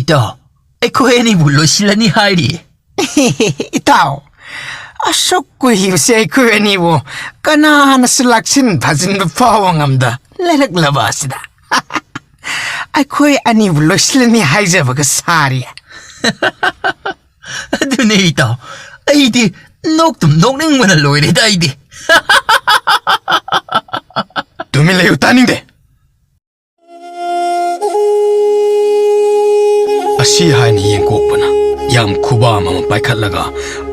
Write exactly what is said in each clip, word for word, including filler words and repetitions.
ꯏꯇꯥꯎ, ꯑꯩꯈꯣꯏ ꯑꯅꯤꯕꯨ ꯂꯣꯏꯁꯤꯜꯂꯅꯤ ꯍꯥꯏꯔꯤꯌꯦ꯫ ꯏꯇꯥꯎ, ꯑꯁꯨꯛ ꯀꯨꯏꯕꯁꯦ ꯑꯩꯈꯣꯏ ꯑꯅꯤꯕꯨ ꯀꯅꯥꯅꯁꯨ ꯂꯥꯛꯁꯤꯟ ꯐꯥꯖꯤꯟꯕ ꯐꯥꯎꯕ ꯉꯝꯗ ꯂꯩꯔꯛꯂꯕ ꯑꯁꯤꯗ ꯑꯩꯈꯣꯏ ꯑꯅꯤꯕꯨ ꯂꯣꯏꯁꯤꯜꯂꯅꯤ ꯍꯥꯏꯖꯕꯒ ꯁꯥꯔꯤ꯫ ꯑꯗꯨꯅꯦ ꯏꯇꯥꯎ, ꯑꯩꯗꯤ ꯅꯣꯛꯇꯨꯝ ꯅꯣꯛꯅꯤꯡꯕꯅ ꯂꯣꯏꯔꯦꯗ ꯑꯩꯗꯤ꯫ ꯇꯨꯃꯤꯟ ꯂꯩꯌꯨ, ꯇꯥꯅꯤꯡꯗꯦ꯫ ꯑꯁꯤ ꯍꯥꯏꯅ ꯌꯦꯡꯀꯣꯛꯄꯅ ꯌꯥꯝ ꯈꯨꯕꯥꯝ ꯑꯃ ꯄꯥꯏꯈꯠꯂꯒ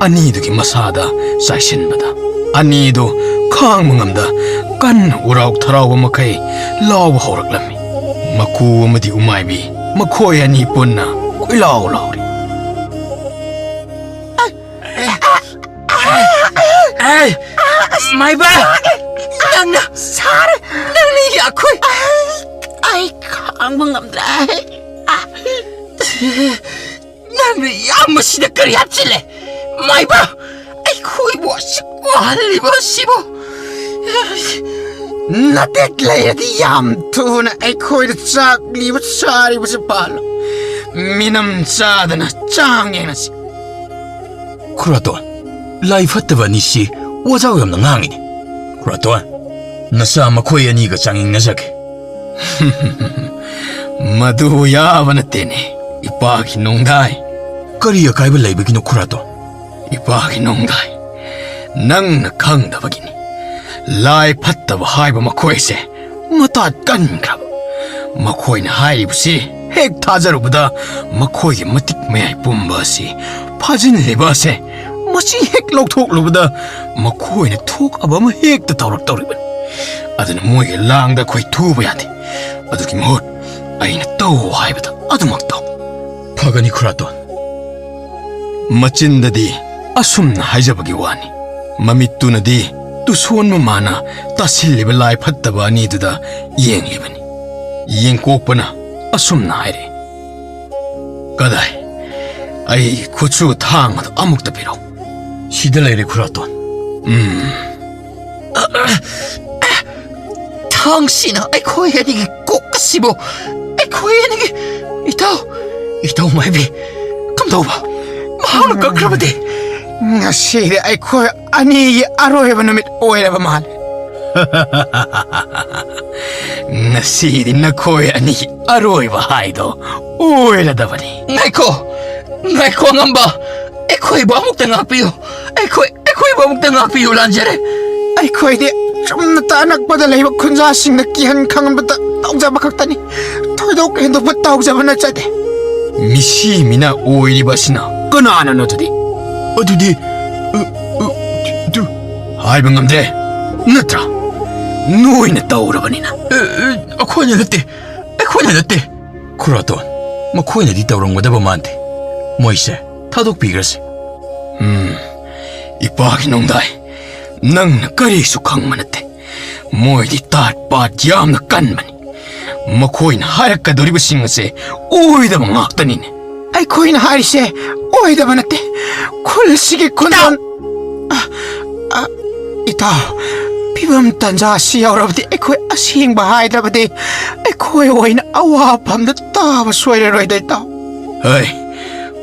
ꯑꯅꯤꯗꯨꯒꯤ ꯃꯁꯥꯗ ꯆꯥꯏꯁꯤꯟꯕꯗ, ꯑꯅꯤꯗꯨ ꯈꯥꯡꯕ ꯉꯝꯗ ꯀꯟꯅ ꯎꯔꯥꯎ ꯊꯔꯥꯎꯕ ꯃꯈꯩ ꯂꯥꯎꯕ ꯍꯧꯔꯛꯂꯝꯃꯤ꯫ ꯃꯀꯨ ꯑꯃꯗꯤ ꯎꯃꯥꯏꯕꯤ ꯃꯈꯣꯏ ꯑꯅꯤ ꯄꯨꯟꯅ ꯀꯣꯏꯂꯥꯎ ꯂꯥꯎꯔꯤ꯫ ꯑꯦ, ꯃꯥꯏꯕ! ꯅꯪꯅ, ꯁꯥꯔꯦ! ꯅꯪꯅ ꯌꯥꯈꯨꯏ! ꯑꯩ ꯈꯥꯡꯕ ꯉꯝꯗ꯭ꯔꯦ! ꯅꯪꯅ ꯌꯥꯝꯕꯁꯤꯗ ꯀꯔꯤ ꯍꯥꯞꯆꯤꯜꯂꯦ? ꯃꯥꯏꯕ! ꯑꯩꯈꯣꯏꯕꯨ ꯑꯁꯨꯛ ꯋꯥꯍꯜꯂꯤꯕ ꯑꯁꯤꯕꯨ! ꯅꯇꯦꯛ ꯂꯩꯔꯗꯤ ꯌꯥꯝ ꯊꯨꯅ ꯑꯩꯈꯣꯏꯗ ꯆꯥꯛꯂꯤꯕ ꯆꯥꯔꯤꯕꯁꯤ ꯄꯥꯜꯂꯨ꯫ ꯃꯤꯅꯝ ꯆꯥꯗꯅ ꯆꯥꯡ ꯌꯦꯡꯅꯁꯤ꯫ ꯈꯨꯔꯥꯇꯣꯟ, ꯂꯥꯏ ꯐꯠꯇꯕ ꯑꯅꯤꯁꯤ ꯋꯥꯖꯥꯎ ꯌꯥꯝꯅ ꯉꯥꯡꯉꯤꯅꯦ꯫ ꯈꯨꯔꯥꯇꯣꯟ, ꯅꯆꯥ ꯃꯈꯣꯏ ꯑꯅꯤꯒ ꯆꯥꯡꯌꯦꯡꯅꯖꯒꯦ꯫ ꯃꯗꯨ ꯌꯥꯕ ꯅꯠꯇꯦꯅꯦ, ꯏꯄꯥꯒꯤ ꯅꯣꯡꯗꯥꯏ꯫ ꯀꯔꯤ ꯑꯀꯥꯏꯕ ꯂꯩꯕꯒꯤꯅꯣ ꯈꯨꯔꯥꯇꯣꯟ? ꯏꯄꯥꯒꯤ ꯅꯣꯡꯗꯥꯏ, ꯅꯪꯅ ꯈꯪꯗꯕꯒꯤꯅꯤ꯫ ꯂꯥꯏ ꯐꯠꯇꯕ ꯍꯥꯏꯕ ꯃꯈꯣꯏꯁꯦ ꯃꯇꯥꯠ ꯀꯟꯈ꯭ꯔꯕ꯫ ꯃꯈꯣꯏꯅ ꯍꯥꯏꯔꯤꯕꯁꯤ ꯍꯦꯛ ꯊꯥꯖꯔꯨꯕꯗ ꯃꯈꯣꯏꯒꯤ ꯃꯇꯤꯛ ꯃꯌꯥꯏ ꯄꯨꯝꯕ ꯑꯁꯤ ꯐꯥꯖꯤꯜꯂꯤꯕ ꯑꯁꯦ ꯃꯁꯤ ꯍꯦꯛ ꯂꯧꯊꯣꯛꯂꯨꯕꯗ ꯃꯈꯣꯏꯅ ꯊꯣꯛꯑꯕ ꯑꯃ ꯍꯦꯛꯇ ꯇꯧꯔꯛꯇꯧꯔꯤꯕꯅꯤ꯫ ꯑꯗꯨꯅ ꯃꯣꯏꯒꯤ ꯂꯥꯡꯗ ꯑꯩꯈꯣꯏ ꯊꯨꯕ ꯌꯥꯗꯦ꯫ ꯑꯗꯨꯒꯤ ꯃꯍꯨꯠ ꯑꯩꯅ ꯇꯧ ꯍꯥꯏꯕꯗ ꯑꯗꯨꯃꯛ ꯇꯧ꯫ ꯐꯒꯅꯤ ꯈꯨꯔꯥꯇꯣꯟ꯫ ꯃꯆꯤꯟꯗꯗꯤ ꯑꯁꯨꯝꯅ ꯍꯥꯏꯖꯕꯒꯤ ꯋꯥꯅꯤ, ꯃꯃꯤꯠꯇꯨꯅꯗꯤ ꯇꯨꯁꯣꯟ ꯃꯃꯥꯅ ꯇꯥꯁꯤꯜꯂꯤꯕ ꯂꯥꯏ ꯐꯠꯇꯕ ꯑꯅꯤꯗꯨꯗ ꯌꯦꯡꯂꯤꯕꯅꯤ꯫ ꯌꯦꯡꯀꯣꯛꯄꯅ ꯑꯁꯨꯝꯅ ꯍꯥꯏꯔꯛꯏ, "ꯀꯗꯥꯏ? ꯑꯩ ꯈꯨꯠꯁꯨ ꯊꯥꯡ ꯑꯗꯨ ꯑꯃꯨꯛꯇ ꯄꯤꯔꯛꯎ꯫" "ꯁꯤꯗ ꯂꯩꯔꯦ ꯈꯨꯔꯥꯇꯣꯟ꯫" ꯎꯝ꯫ ꯊꯥꯡꯁꯤꯅ ꯑꯩꯈꯣꯏ ꯑꯅꯤꯒꯤ ꯀꯣꯛ ꯑꯁꯤꯕꯨ, ꯑꯩꯈꯣꯏ ꯑꯅꯤꯒꯤ, ꯏꯇꯥꯎ, ꯏꯇꯥꯎ ꯃꯥꯏꯕꯤ, ꯀꯝꯗꯧꯕ? ꯃꯍꯥꯛꯅ ꯀꯛꯈ꯭ꯔꯕꯗꯤ? ꯉꯁꯤꯗꯤ ꯑꯩꯈꯣꯏ ꯑꯅꯤꯒꯤ ꯑꯔꯣꯏꯕ ꯅꯨꯃꯤꯠ ꯑꯣꯏꯔꯕ ꯃꯥꯜꯂꯦ꯫ ꯉꯁꯤꯗꯤ ꯅꯈꯣꯏ ꯑꯅꯤꯒꯤ ꯑꯔꯣꯏꯕ ꯍꯥꯏꯗꯣ ꯑꯣꯏꯔꯗꯕꯅꯤ꯫ ꯉꯥꯏꯈꯣ, ꯉꯥꯏꯈꯣ, ꯑꯉꯝꯕ, ꯑꯩꯈꯣꯏꯕꯨ ꯑꯃꯨꯛꯇ ꯉꯥꯛꯄꯤꯌꯨ꯫ ꯑꯩꯈꯣꯏ, ꯑꯩꯈꯣꯏꯕꯨ ꯑꯃꯨꯛꯇ ꯉꯥꯛꯄꯤꯌꯨ, ꯂꯥꯟꯖꯔꯦ꯫ ꯑꯩꯈꯣꯏꯗꯤ ꯆꯨꯝꯅ ꯇ ꯑꯅꯛꯄꯗ ꯂꯩꯕ ꯈꯨꯟꯖꯥꯁꯤꯡꯅ ꯀꯤꯍꯟ ꯈꯪꯍꯟꯕꯗ ꯇꯧꯖꯕ ꯈꯛꯇꯅꯤ꯫ ꯊꯣꯏꯗꯣꯛ ꯍꯦꯟꯗꯣꯛꯄ ꯇꯧꯖꯕ ꯅꯠꯆꯗꯦ꯫ ꯃꯤꯁꯤ ꯃꯤꯅ ꯑꯣꯏꯔꯤꯕ ꯑꯁꯤꯅ ꯀꯅꯥꯅꯅꯣ ꯑꯗꯨꯗꯤ? ꯑꯗꯨꯗꯤ, ꯑ, ꯑ, ꯑꯗꯨ ꯍꯥꯏꯕ ꯉꯝꯗ꯭ꯔꯦ꯫ ꯅꯠꯇ꯭ꯔꯥ? ꯅꯣꯏꯅ ꯇꯧꯔꯕꯅꯤꯅ꯫ ꯑ, ꯑ, ꯑꯩꯈꯣꯏꯅ ꯅꯠꯇꯦ, ꯑꯩꯈꯣꯏꯅ ꯅꯠꯇꯦ꯫ ꯈꯨꯔꯥꯇꯣꯟ, ꯃꯈꯣꯏꯅꯗꯤ ꯇꯧꯔꯝꯒꯗꯕ ꯃꯥꯟꯗꯦ꯫ ꯃꯣꯏꯁꯦ ꯊꯥꯗꯣꯛꯄꯤꯈ꯭ꯔꯁꯤ꯫ ꯎꯝ, ꯏꯄꯥꯒꯤ ꯅꯣꯡꯗꯥꯏ, ꯅꯪꯅ ꯀꯔꯤꯁꯨ ꯈꯪꯕ ꯅꯠꯇꯦ꯫ ꯃꯣꯏꯗꯤ ꯇꯥꯠ ꯄꯥꯠ ꯌꯥꯝꯅ ꯀꯟꯕꯅꯤ꯫ ꯃꯈꯣꯏꯅ ꯍꯥꯏꯔꯛꯀꯗꯧꯔꯤꯕꯁꯤꯡ ꯑꯁꯦ ꯑꯣꯏꯗꯕ ꯉꯥꯛꯇꯅꯤꯅꯦ꯫ ꯑꯩꯈꯣꯏꯅ ꯍꯥꯏꯔꯤꯁꯦ ꯑꯣꯏꯗꯕ ꯅꯠꯇꯦ꯫ ꯈꯨꯜ ꯑꯁꯤꯒꯤ ꯈꯨꯟꯗꯣꯟ-, ꯑ, ꯑ, ꯏꯇꯥꯎ, ꯐꯤꯕꯝ ꯇꯟꯖꯥ ꯑꯁꯤ ꯌꯧꯔꯕꯗꯤ ꯑꯩꯈꯣꯏ ꯑꯁꯦꯡꯕ ꯍꯥꯏꯗ꯭ꯔꯕꯗꯤ ꯑꯩꯈꯣꯏ ꯑꯣꯏꯅ ꯑꯋꯥꯐꯝꯗ ꯇꯥꯕ ꯁꯣꯏꯔꯔꯣꯏꯗ, ꯏꯇꯥꯎ꯫ ꯍꯩ,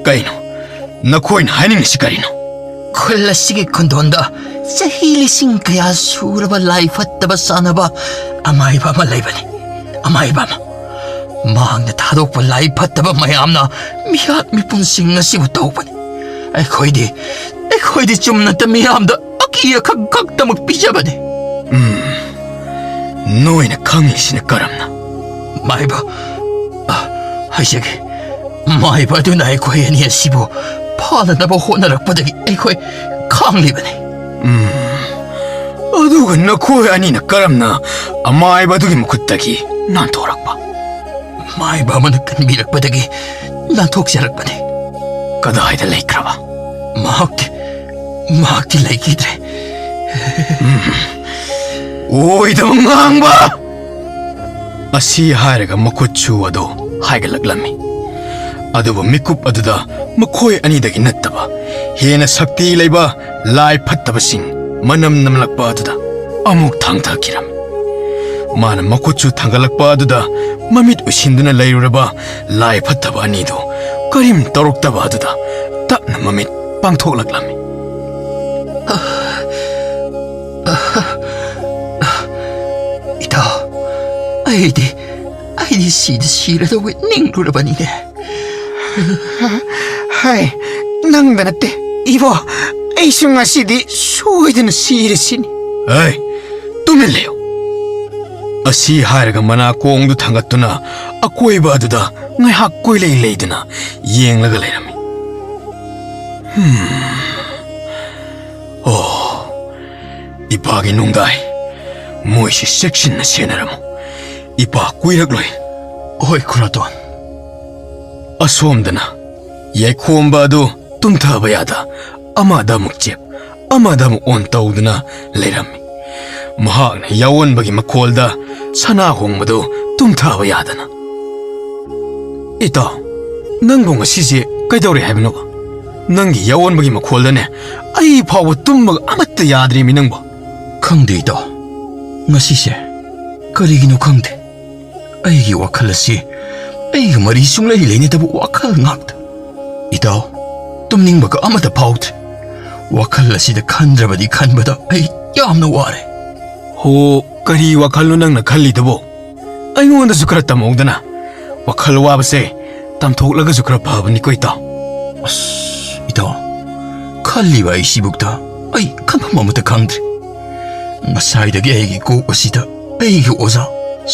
ꯀꯩꯅꯣ? ꯅꯈꯣꯏꯅ ꯍꯥꯏꯅꯤꯡꯉꯤꯁꯤ ꯀꯔꯤꯅꯣ? ꯈꯨꯜ ꯑꯁꯤꯒꯤ ꯈꯨꯟꯗꯣꯟꯗ ꯆꯍꯤ ꯂꯤꯁꯤꯡ ꯀꯌꯥ ꯁꯨꯔꯕ ꯂꯥꯏ ꯐꯠꯇꯕ ꯆꯥꯅꯕ ꯑꯃꯥꯏꯕ ꯑꯃ ꯂꯩꯕꯅꯤ꯫ ꯑꯃꯥꯏꯕ ꯑꯃ꯫ ꯃꯍꯥꯛꯅ ꯊꯥꯗꯣꯛꯄ ꯂꯥꯏ ꯐꯠꯇꯕ ꯃꯌꯥꯝꯅ ꯃꯤꯍꯥꯠ ꯃꯤꯄꯨꯟꯁꯤꯡ ꯑꯁꯤꯕꯨ ꯇꯧꯕꯅꯤ꯫ ꯑꯩꯈꯣꯏꯗꯤ, ꯑꯩꯈꯣꯏꯗꯤ ꯆꯨꯝꯅꯇ ꯃꯤꯌꯥꯝꯗ ꯑꯀꯤ ꯑꯈꯪ ꯈꯛꯇꯃꯛ ꯄꯤꯖꯕꯅꯤ꯫ ꯎꯝ, ꯅꯣꯏꯅ ꯈꯪꯂꯤꯁꯤꯅ ꯀꯔꯝꯅ? ꯃꯥꯏꯕ, ꯑ, ꯍꯥꯏꯖꯒꯦ꯫ ꯃꯥꯏꯕ ꯑꯗꯨꯅ ꯑꯩꯈꯣꯏ ꯑꯅꯤ ꯑꯁꯤꯕꯨ ꯐꯥꯅꯅꯕ ꯍꯣꯠꯅꯔꯛꯄꯗꯒꯤ ꯑꯩꯈꯣꯏ ꯈꯥꯡꯂꯤꯕꯅꯤ꯫ ꯎꯝ, ꯑꯗꯨꯒ ꯅꯈꯣꯏ ꯑꯅꯤꯅ ꯀꯔꯝꯅ ꯑꯃꯥꯏꯕ ꯑꯗꯨꯒꯤ ꯃꯈꯨꯠꯇꯒꯤ ꯅꯥꯟꯊꯣꯔꯛꯄ? ꯃꯥꯏꯕ ꯑꯃꯅ ꯀꯟꯕꯤꯔꯛꯄꯗꯒꯤ ꯅꯥꯟꯊꯣꯛꯆꯔꯛꯄꯅꯤ꯫ ꯀꯗꯥꯏꯗ ꯂꯩꯈ꯭ꯔꯕ? ꯃꯍꯥꯛꯇꯤ, ꯃꯍꯥꯛꯇꯤ ꯂꯩꯈꯤꯗ꯭ꯔꯦ꯫ ꯎꯝ, ꯑꯣꯏꯗꯕ ꯉꯥꯡꯕ! ꯑꯁꯤ ꯍꯥꯏꯔꯒ ꯃꯈꯨꯠꯁꯨ ꯑꯗꯨ ꯍꯥꯏꯒꯠꯂꯛꯂꯝꯃꯤ꯫ ꯑꯗꯨꯕꯨ ꯃꯤꯀꯨꯞ ꯑꯗꯨꯗ ꯃꯈꯣꯏ ꯑꯅꯤꯗꯒꯤ ꯅꯠꯇꯕ ꯍꯦꯟꯅ ꯁꯛꯇꯤ ꯂꯩꯕ ꯂꯥꯏ ꯐꯠꯇꯕꯁꯤꯡ ꯃꯅꯝ ꯅꯝꯂꯛꯄ ꯑꯗꯨꯗ ꯑꯃꯨꯛ ꯊꯥꯡꯊꯈꯤꯔꯝꯃꯤ꯫ ꯃꯥꯅ ꯃꯈꯨꯠꯁꯨ ꯊꯥꯡꯒꯠꯂꯛꯄ ꯑꯗꯨꯗ ꯃꯃꯤꯠ ꯎꯏꯁꯤꯟꯗꯨꯅ ꯂꯩꯔꯨꯔꯕ ꯂꯥꯏ ꯐꯠꯇꯕ ꯑꯅꯤꯗꯨ ꯀꯔꯤꯝ ꯇꯧꯔꯛꯇꯕ ꯑꯗꯨꯗ ꯇꯞꯅ ꯃꯃꯤꯠ ꯄꯥꯡꯊꯣꯛꯂꯛꯂꯝꯃꯤ꯫ "ꯏꯇꯥꯎ, ꯑꯩꯗꯤ, ꯑꯩꯗꯤ ꯁꯤꯗ ꯁꯤꯔꯗꯧꯕ ꯅꯤꯡꯂꯨꯔꯕꯅꯤꯅꯦ꯫" "ꯍꯥꯏ, ꯅꯪꯗ ꯅꯠꯇꯦ, ꯏꯕꯣ, ꯑꯩꯁꯨ ꯉꯁꯤꯗꯤ ꯁꯣꯏꯗꯅ ꯁꯤꯔꯁꯤꯅꯤ꯫" "ꯑꯩ, ꯇꯨꯃꯤꯟ ꯂꯩꯌꯨ!" ꯑꯁꯤ ꯍꯥꯏꯔꯒ ꯃꯅꯥꯀꯣꯡꯗꯨ ꯊꯥꯡꯒꯠꯇꯨꯅ ꯑꯀꯣꯏꯕ ꯑꯗꯨꯗ ꯉꯥꯏꯍꯥꯛ ꯀꯣꯏꯂꯩ ꯂꯩꯗꯨꯅ ꯌꯦꯡꯂꯒ ꯂꯩꯔꯝꯃꯤ꯫ "ꯍꯝ꯫ ꯑꯣ, ꯏꯄꯥꯒꯤ ꯅꯨꯡꯗꯥꯏ, ꯃꯣꯏꯁꯤ ꯆꯦꯛꯁꯤꯟꯅ ꯁꯦꯟꯅꯔꯝꯃꯨ꯫ ꯏꯄꯥ ꯀꯨꯏꯔꯛꯂꯣꯏ꯫" "ꯍꯣꯏ, ꯈꯨꯔꯥꯇꯣꯟ꯫" ꯑꯁꯣꯝꯗꯅ ꯌꯥꯏꯈꯣꯝꯕ ꯑꯗꯨ ꯇꯨꯝꯊꯕ ꯌꯥꯗ ꯑꯃꯗ ꯑꯃꯨꯛ ꯆꯦꯞ, ꯑꯃꯗ ꯑꯃꯨꯛ ꯑꯣꯟ ꯇꯧꯗꯨꯅ ꯂꯩꯔꯝꯃꯤ꯫ ꯃꯍꯥꯛꯅ ꯌꯥꯑꯣꯟꯕꯒꯤ ꯃꯈꯣꯜꯗ ꯁꯅꯥ ꯍꯣꯡꯕꯗꯨ ꯇꯨꯝꯊꯕ ꯌꯥꯗꯅ, "ꯏꯇꯥꯎ, ꯅꯪꯕꯨ ꯉꯁꯤꯁꯦ ꯀꯩꯗꯧꯔꯦ ꯍꯥꯏꯕꯅꯣꯕ? ꯅꯪꯒꯤ ꯌꯥꯑꯣꯟꯕꯒꯤ ꯃꯈꯣꯜꯗꯅꯦ ꯑꯩ ꯐꯥꯎꯕ ꯇꯨꯝꯕꯒ ꯑꯃꯠꯇ ꯌꯥꯗ꯭ꯔꯦꯃꯤ ꯅꯪꯕꯨ꯫" "ꯈꯪꯗꯦ ꯏꯇꯥꯎ, ꯉꯁꯤꯁꯦ ꯀꯔꯤꯒꯤꯅꯣ ꯈꯪꯗꯦ꯫ ꯑꯩꯒꯤ ꯋꯥꯈꯜ ꯑꯁꯤ ꯑꯩꯒ ꯃꯔꯤ ꯁꯨꯡꯂꯩ ꯂꯩꯅꯗꯕ ꯋꯥꯈꯜ ꯉꯥꯛꯇ꯫ ꯏꯇꯥꯎ, ꯇꯨꯝꯅꯤꯡꯕꯒ ꯑꯃꯠꯇ ꯐꯥꯎꯗ꯭ꯔꯦ꯫ ꯋꯥꯈꯜ ꯑꯁꯤꯗ ꯈꯟꯗ꯭ꯔꯕꯗꯤ ꯈꯟꯕꯗ ꯑꯩ ꯌꯥꯝꯅ ꯋꯥꯔꯦ꯫" "ꯍꯣ, ꯀꯔꯤ ꯋꯥꯈꯜꯅꯣ ꯅꯪꯅ ꯈꯜꯂꯤꯗꯨꯕꯣ? ꯑꯩꯉꯣꯟꯗꯁꯨ ꯈꯔ ꯇꯝꯍꯧꯗꯅ꯫ ꯋꯥꯈꯜ ꯋꯥꯕꯁꯦ ꯇꯝꯊꯣꯛꯂꯒꯁꯨ ꯈꯔ ꯐꯕꯅꯤꯀꯣ ꯏꯇꯥꯎ꯫" "ꯑꯁ, ꯏꯇꯥꯎ, ꯈꯜꯂꯤꯕ ꯑꯩꯁꯤꯕꯨꯛꯇ ꯑꯩ ꯈꯟꯐꯝ ꯑꯃꯠꯇ ꯈꯪꯗ꯭ꯔꯦ꯫ ꯉꯁꯥꯏꯗꯒꯤ ꯑꯩꯒꯤ ꯀꯣꯛ ꯑꯁꯤꯗ ꯑꯩꯒꯤ ꯑꯣꯖꯥ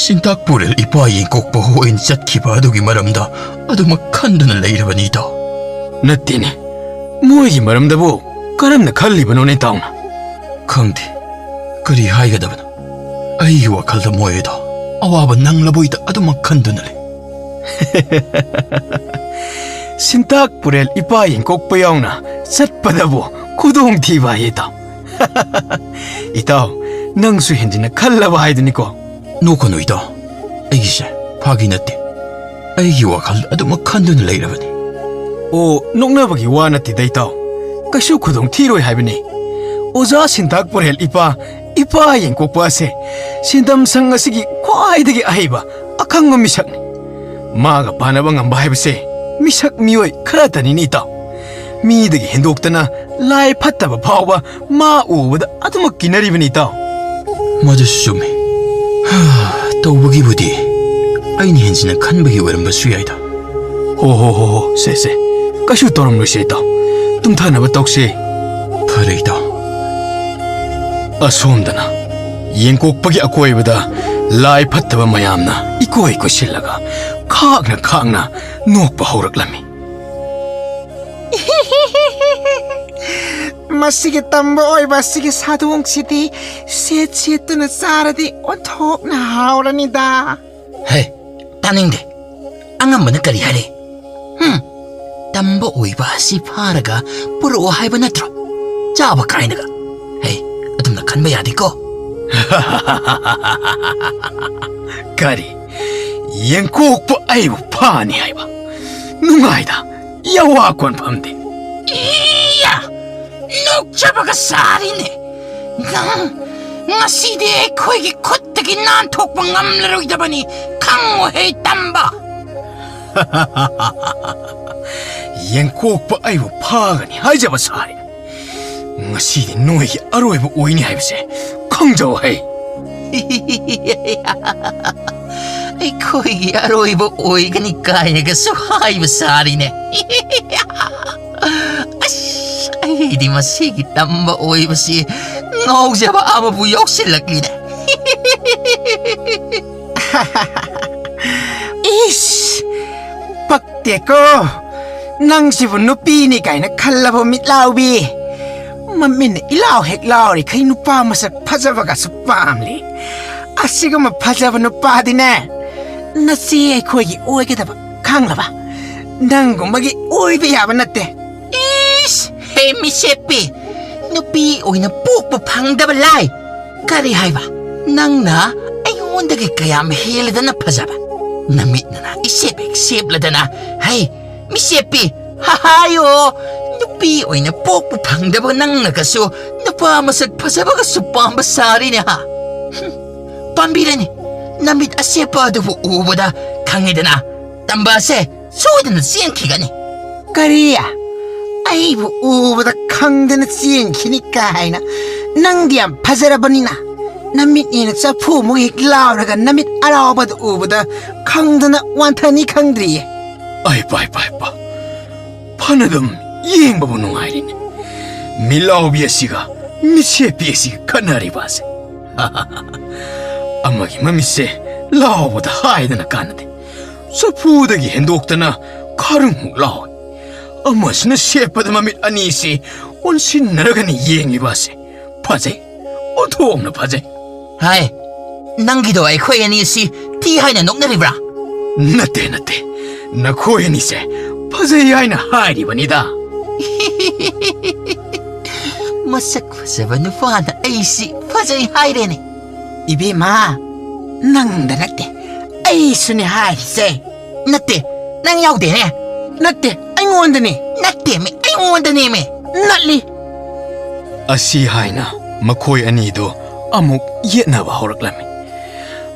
ꯁꯤꯟꯇꯥꯛ ꯄꯨꯔꯦꯜ ꯏꯄꯥ ꯌꯦꯡꯀꯣꯛꯄ ꯍꯣꯏꯅ ꯆꯠꯈꯤꯕ ꯑꯗꯨꯒꯤ ꯃꯔꯝꯗ ꯑꯗꯨꯃꯛ ꯈꯟꯗꯨꯅ ꯂꯩꯔꯕꯅꯤ ꯏꯇꯥꯎ꯫" "ꯅꯠꯇꯦꯅꯦ, ꯃꯣꯏꯒꯤ ꯃꯔꯝꯗꯕꯨ ꯀꯔꯝꯅ ꯈꯜꯂꯤꯕꯅꯣꯅꯦ ꯏꯇꯥꯎꯅ?" "ꯈꯪꯗꯦ, ꯀꯔꯤ ꯍꯥꯏꯒꯗꯕꯅꯣ꯫ ꯑꯩꯒꯤ ꯋꯥꯈꯜꯗ ꯃꯣꯏ ꯑꯗꯣ ꯑꯋꯥꯕ ꯅꯪꯂꯕꯣꯏꯗ ꯑꯗꯨꯃꯛ ꯈꯟꯗꯨꯅ ꯂꯩ꯫" "ꯁꯤꯟꯇꯥꯛ ꯄꯨꯔꯦꯜ ꯏꯄꯥ ꯌꯦꯡꯀꯣꯛꯄ ꯌꯥꯎꯅ ꯆꯠꯄꯗꯕꯨ ꯈꯨꯗꯣꯡꯊꯤꯕ ꯍꯥꯏꯌꯦ ꯏꯇꯥꯎ꯫" "ꯏꯇꯥꯎ, ꯅꯪꯁꯨ ꯍꯦꯟꯖꯤꯟꯅ ꯈꯜꯂꯕ ꯍꯥꯏꯗꯨꯅꯤꯀꯣ꯫" "ꯅꯣꯛꯀꯅꯨ ꯏꯇꯥꯎ, ꯑꯩꯒꯤꯁꯦ ꯐꯥꯒꯤ ꯅꯠꯇꯦ꯫ ꯑꯩꯒꯤ ꯋꯥꯈꯜ ꯑꯗꯨꯃꯛ ꯈꯟꯗꯨꯅ ꯂꯩꯔꯕꯅꯤ꯫" "ꯑꯣ, ꯅꯣꯛꯅꯕꯒꯤ ꯋꯥ ꯅꯠꯇꯦꯗ ꯏꯇꯥꯎ, ꯀꯩꯁꯨ ꯈꯨꯗꯣꯡ ꯊꯤꯔꯣꯏ ꯍꯥꯏꯕꯅꯤ꯫ ꯑꯣꯖꯥ ꯁꯤꯟꯇꯥꯛ ꯄꯨꯔꯦꯜ ꯏꯄꯥ, ꯏꯄꯥ ꯌꯦꯡꯀꯣꯛꯄ ꯑꯁꯦ ꯁꯤꯟꯗꯝ ꯁꯪ ꯑꯁꯤꯒꯤ ꯈ꯭ꯋꯥꯏꯗꯒꯤ ꯑꯍꯩꯕ ꯑꯈꯪꯕ ꯃꯤꯁꯛꯅꯤ꯫ ꯃꯥꯒ ꯄꯥꯅꯕ ꯉꯝꯕ ꯍꯥꯏꯕꯁꯦ ꯃꯤꯁꯛ ꯃꯤꯑꯣꯏ ꯈꯔꯇꯅꯤꯅꯦ, ꯏꯇꯥꯎ꯫ ꯃꯤꯗꯒꯤ ꯍꯦꯟꯗꯣꯛꯇꯅ ꯂꯥꯏ ꯐꯠꯇꯕ ꯐꯥꯎꯕ ꯃꯥ ꯎꯕꯗ ꯑꯗꯨꯃꯛ ꯀꯤꯅꯔꯤꯕꯅꯤ, ꯏꯇꯥꯎ꯫ ꯃꯗꯨꯁꯨ ꯆꯨꯝꯃꯤ꯫ ꯍꯥ, ꯇꯧꯕꯒꯤꯕꯨꯗꯤ ꯑꯩꯅ ꯍꯦꯟꯖꯤꯟꯅ ꯈꯟꯕꯒꯤ ꯑꯣꯏꯔꯝꯕꯁꯨ ꯌꯥꯏꯗ꯫ ꯍꯣ, ꯍꯣ, ꯍꯣ, ꯍꯣ, ꯁꯦ, ꯁꯦ꯫ ꯀꯩꯁꯨ ꯇꯧꯔꯝꯂꯣꯏꯁꯦ, ꯏꯇꯥꯎ꯫ ꯇꯨꯝꯊꯅꯕ ꯇꯧꯁꯦ꯫ ꯐꯔꯦ, ꯏꯇꯥꯎ꯫ ꯑꯁꯣꯝꯗꯅ ꯌꯦꯡꯀꯣꯛꯄꯒꯤ ꯑꯀꯣꯏꯕꯗ ꯂꯥꯏ ꯐꯠꯇꯕ ꯃꯌꯥꯝꯅ ꯏꯀꯣꯏ ꯀꯣꯏꯁꯤꯜꯂꯒ ꯈꯥꯛꯅ ꯈꯥꯛꯅ ꯅꯣꯛꯄ ꯍꯧꯔꯛꯂꯝꯃꯤ꯫ ꯃꯁꯤꯒꯤ ꯇꯝꯕ ꯑꯣꯏꯕ ꯑꯁꯤꯒꯤ ꯁꯥꯗꯣꯡꯁꯤꯗꯤ ꯁꯦꯠ ꯁꯦꯠꯇꯨꯅ ꯆꯥꯔꯗꯤ ꯑꯣꯟꯊꯣꯛꯅ ꯍꯥꯎꯔꯅꯤꯗ꯫ ꯍꯦ, ꯇꯥꯅꯤꯡꯗꯦ꯫ ꯑꯉꯝꯕꯅ ꯀꯔꯤ ꯍꯥꯏꯔꯦ? ꯍꯨꯝ, ꯇꯝꯕ ꯑꯣꯏꯕ ꯑꯁꯤ ꯐꯥꯔꯒ ꯄꯨꯔꯛꯑꯣ ꯍꯥꯏꯕ ꯅꯠꯇ꯭ꯔꯣ? ꯆꯥꯕ ꯀꯥꯏꯅꯒ꯫ ꯍꯦ, ꯑꯗꯨꯝꯅ ꯈꯟꯕ ꯌꯥꯗꯦꯀꯣ꯫ ꯀꯔꯤ? ꯌꯦꯡꯀꯣꯛꯄ ꯑꯩꯕꯨ ꯐꯥꯅꯤ ꯍꯥꯏꯕ? ꯅꯨꯡꯉꯥꯏꯗ, ꯌꯥꯋꯥ ꯀꯣꯟꯐꯝꯗꯤ꯫ ꯏꯌꯥ! ꯅꯣꯛꯆꯕꯒ ꯁꯥꯔꯤꯅꯦ꯫ ꯅꯪ ꯉꯁꯤꯗꯤ ꯑꯩꯈꯣꯏꯒꯤ ꯈꯨꯠꯇꯒꯤ ꯅꯥꯟꯊꯣꯛꯄ ꯉꯝꯂꯔꯣꯏꯗꯕꯅꯤ, ꯈꯪꯉꯨꯍꯦ ꯇꯝꯕ꯫ ꯌꯦꯡꯀꯣꯛꯄ ꯑꯩꯕꯨ ꯐꯥꯒꯅꯤ ꯍꯥꯏꯖꯕ ꯁꯥꯔꯤ꯫ ꯉꯁꯤꯗꯤ ꯅꯣꯏꯒꯤ ꯑꯔꯣꯏꯕ ꯑꯣꯏꯅꯤ ꯍꯥꯏꯕꯁꯦ ꯈꯪꯖꯧ ꯍꯩ꯫ ꯑꯩꯈꯣꯏꯒꯤ ꯑꯔꯣꯏꯕ ꯑꯣꯏꯒꯅꯤ ꯀꯥꯏꯅꯒꯁꯨ ꯍꯥꯏꯕ ꯁꯥꯔꯤꯅꯦ꯫ ꯑꯁ, ꯑꯩꯗꯤ ꯃꯁꯤꯒꯤ ꯇꯝꯕ ꯑꯣꯏꯕꯁꯤ ꯉꯥꯎꯖꯕ ꯑꯃꯕꯨ ꯌꯥꯎꯁꯤꯜꯂꯛꯂꯤꯅꯦ꯫ ꯏꯁ! ꯄꯛꯇꯦꯀꯣ꯫ ꯅꯪꯁꯤꯕꯨ ꯅꯨꯄꯤꯅꯤ ꯀꯥꯏꯅ ꯈꯜꯂꯕ ꯃꯤꯠꯂꯥꯎꯕꯤ? ꯃꯃꯤꯠꯅ ꯏꯂꯥꯎ ꯍꯦꯛ ꯂꯥꯎꯔꯤꯈꯩ ꯅꯨꯄꯥ ꯃꯁꯛ ꯐꯖꯕꯒꯁꯨ ꯄꯥꯝꯂꯤ꯫ ꯑꯁꯤꯒꯨꯝꯕ ꯐꯖꯕ ꯅꯨꯄꯥꯗꯤꯅꯦ, ꯅꯆꯦ ꯑꯩꯈꯣꯏꯒꯤ ꯑꯣꯏꯒꯗꯕ, ꯈꯪꯂꯕ? ꯅꯪꯒꯨꯝꯕꯒꯤ ꯑꯣꯏꯕ ꯌꯥꯕ ꯅꯠꯇꯦ꯫ ꯏꯁ! ꯍꯦ ꯃꯤꯁꯦꯞꯄꯤ! ꯅꯨꯄꯤ ꯑꯣꯏꯅ ꯄꯣꯛꯄ ꯐꯪꯗꯕ ꯂꯥꯏ! ꯀꯔꯤ ꯍꯥꯏꯕ? ꯅꯪꯅ ꯑꯩꯉꯣꯟꯗꯒꯤ ꯀꯌꯥꯝ ꯍꯦꯜꯂꯗꯅ ꯐꯖꯕ? ꯅꯃꯤꯠꯅ ꯏꯁꯦꯞ ꯍꯦꯛ ꯁꯦꯞꯂꯗꯅ, ꯍꯩ, ꯃꯤꯁꯦꯞꯄꯤ! ꯍꯥꯏꯌꯣ! ꯅꯨꯄꯤ ꯑꯣꯏꯅ ꯄꯣꯛꯄ ꯐꯪꯗꯕ ꯅꯪꯅꯒꯁꯨ ꯅꯨꯄꯥ ꯃꯁꯛ ꯐꯖꯕꯒꯁꯨ ꯄꯥꯝꯕ ꯁꯥꯔꯤꯅꯦ, ꯍꯥ? ꯍꯨꯝ, ꯄꯥꯝꯕꯤꯔꯅꯤ꯫ ꯅꯃꯤꯠ ꯑꯁꯦꯞꯄ ꯑꯗꯨꯕꯨ ꯎꯕꯗ ꯈꯪꯉꯤꯗꯅ, ꯇꯝꯕ ꯑꯁꯦ ꯁꯣꯏꯗꯅ ꯆꯦꯟꯈꯤꯒꯅꯤ꯫ ꯀꯔꯤ? ꯑꯩꯕꯨ ꯎꯕꯗ ꯈꯪꯗꯅ ꯆꯦꯟꯈꯤꯅꯤ ꯀꯥꯏꯅ? ꯅꯪꯗꯤ ꯌꯥꯝ ꯐꯖꯔꯕꯅꯤꯅ, ꯅꯃꯤꯠꯅꯦꯅ ꯆꯐꯨꯃꯨꯛ ꯍꯦꯛ ꯂꯥꯎꯔꯒ ꯅꯃꯤꯠ ꯑꯔꯥꯎꯕꯗ ꯎꯕꯗ ꯈꯪꯗꯅ ꯋꯥꯟꯊꯅꯤ ꯈꯪꯗ꯭ꯔꯤꯌꯦ꯫ ꯑꯩ ꯄꯥꯏ ꯄꯥꯏ ꯄꯥ꯫ ꯐꯅꯗꯨꯝ ꯌꯦꯡꯕꯕꯨ ꯅꯨꯡꯉꯥꯏꯔꯤꯅꯦ꯫ ꯃꯤꯠꯂꯥꯎꯕꯤ ꯑꯁꯤꯒ ꯃꯤꯠꯁꯦꯞꯄꯤ ꯑꯁꯤꯒ ꯈꯠꯅꯔꯤꯕ ꯑꯁꯦ꯫ ꯑꯃꯒꯤ ꯃꯃꯤꯠꯁꯦ ꯂꯥꯎꯕꯗ ꯍꯥꯏꯗꯅ ꯀꯥꯟꯅꯗꯦ꯫ ꯆꯐꯨꯗꯒꯤ ꯍꯦꯟꯗꯣꯛꯇꯅ ꯈꯔꯨꯡꯃꯨꯛ ꯂꯥꯎꯏ꯫ ꯑꯃꯁꯤꯅ ꯁꯦꯞꯄꯗ ꯃꯃꯤꯠ ꯑꯅꯤꯁꯤ ꯑꯣꯟꯁꯤꯟꯅꯔꯒꯅꯤ ꯌꯦꯡꯂꯤꯕ ꯑꯁꯦ꯫ ꯐꯖꯩ, ꯑꯣꯟꯊꯣꯛꯅ ꯐꯖꯩ꯫ ꯍꯥꯏ, ꯅꯪꯒꯤꯗꯣ ꯑꯩꯈꯣꯏ ꯑꯅꯤ ꯑꯁꯤ ꯊꯤ ꯍꯥꯏꯅ ꯅꯣꯛꯅꯔꯤꯕ꯭ꯔꯥ? ꯅꯠꯇꯦ, ꯅꯠꯇꯦ, ꯅꯈꯣꯏ ꯑꯅꯤꯁꯦ ꯐꯖꯩ ꯍꯥꯏꯅ ꯍꯥꯏꯔꯤꯕꯅꯤꯗ꯫ ꯃꯁꯛ ꯐꯖꯕ ꯅꯨꯄꯥꯅ ꯑꯩꯁꯤ ꯐꯖꯩ ꯍꯥꯏꯔꯦꯅꯦ꯫ ꯏꯕꯦꯝꯃ, ꯅꯪꯗ ꯅꯠꯇꯦ, ꯑꯩꯁꯨꯅꯦ ꯍꯥꯏꯔꯤꯁꯦ꯫ ꯅꯠꯇꯦ, ꯅꯪ ꯌꯥꯎꯗꯦꯅꯦ꯫ ꯅꯠꯇꯦ, ꯑꯩꯉꯣꯟꯗꯅꯦ꯫ ꯅꯠꯇꯦꯃꯤ, ꯑꯩꯉꯣꯟꯗꯅꯦꯃꯤ꯫ ꯅꯠꯂꯤ꯫ ꯑꯁꯤ ꯍꯥꯏꯅ ꯃꯈꯣꯏ ꯑꯅꯤꯗꯨ ꯑꯃꯨꯛ ꯌꯦꯠꯅꯕ ꯍꯧꯔꯛꯂꯝꯃꯤ꯫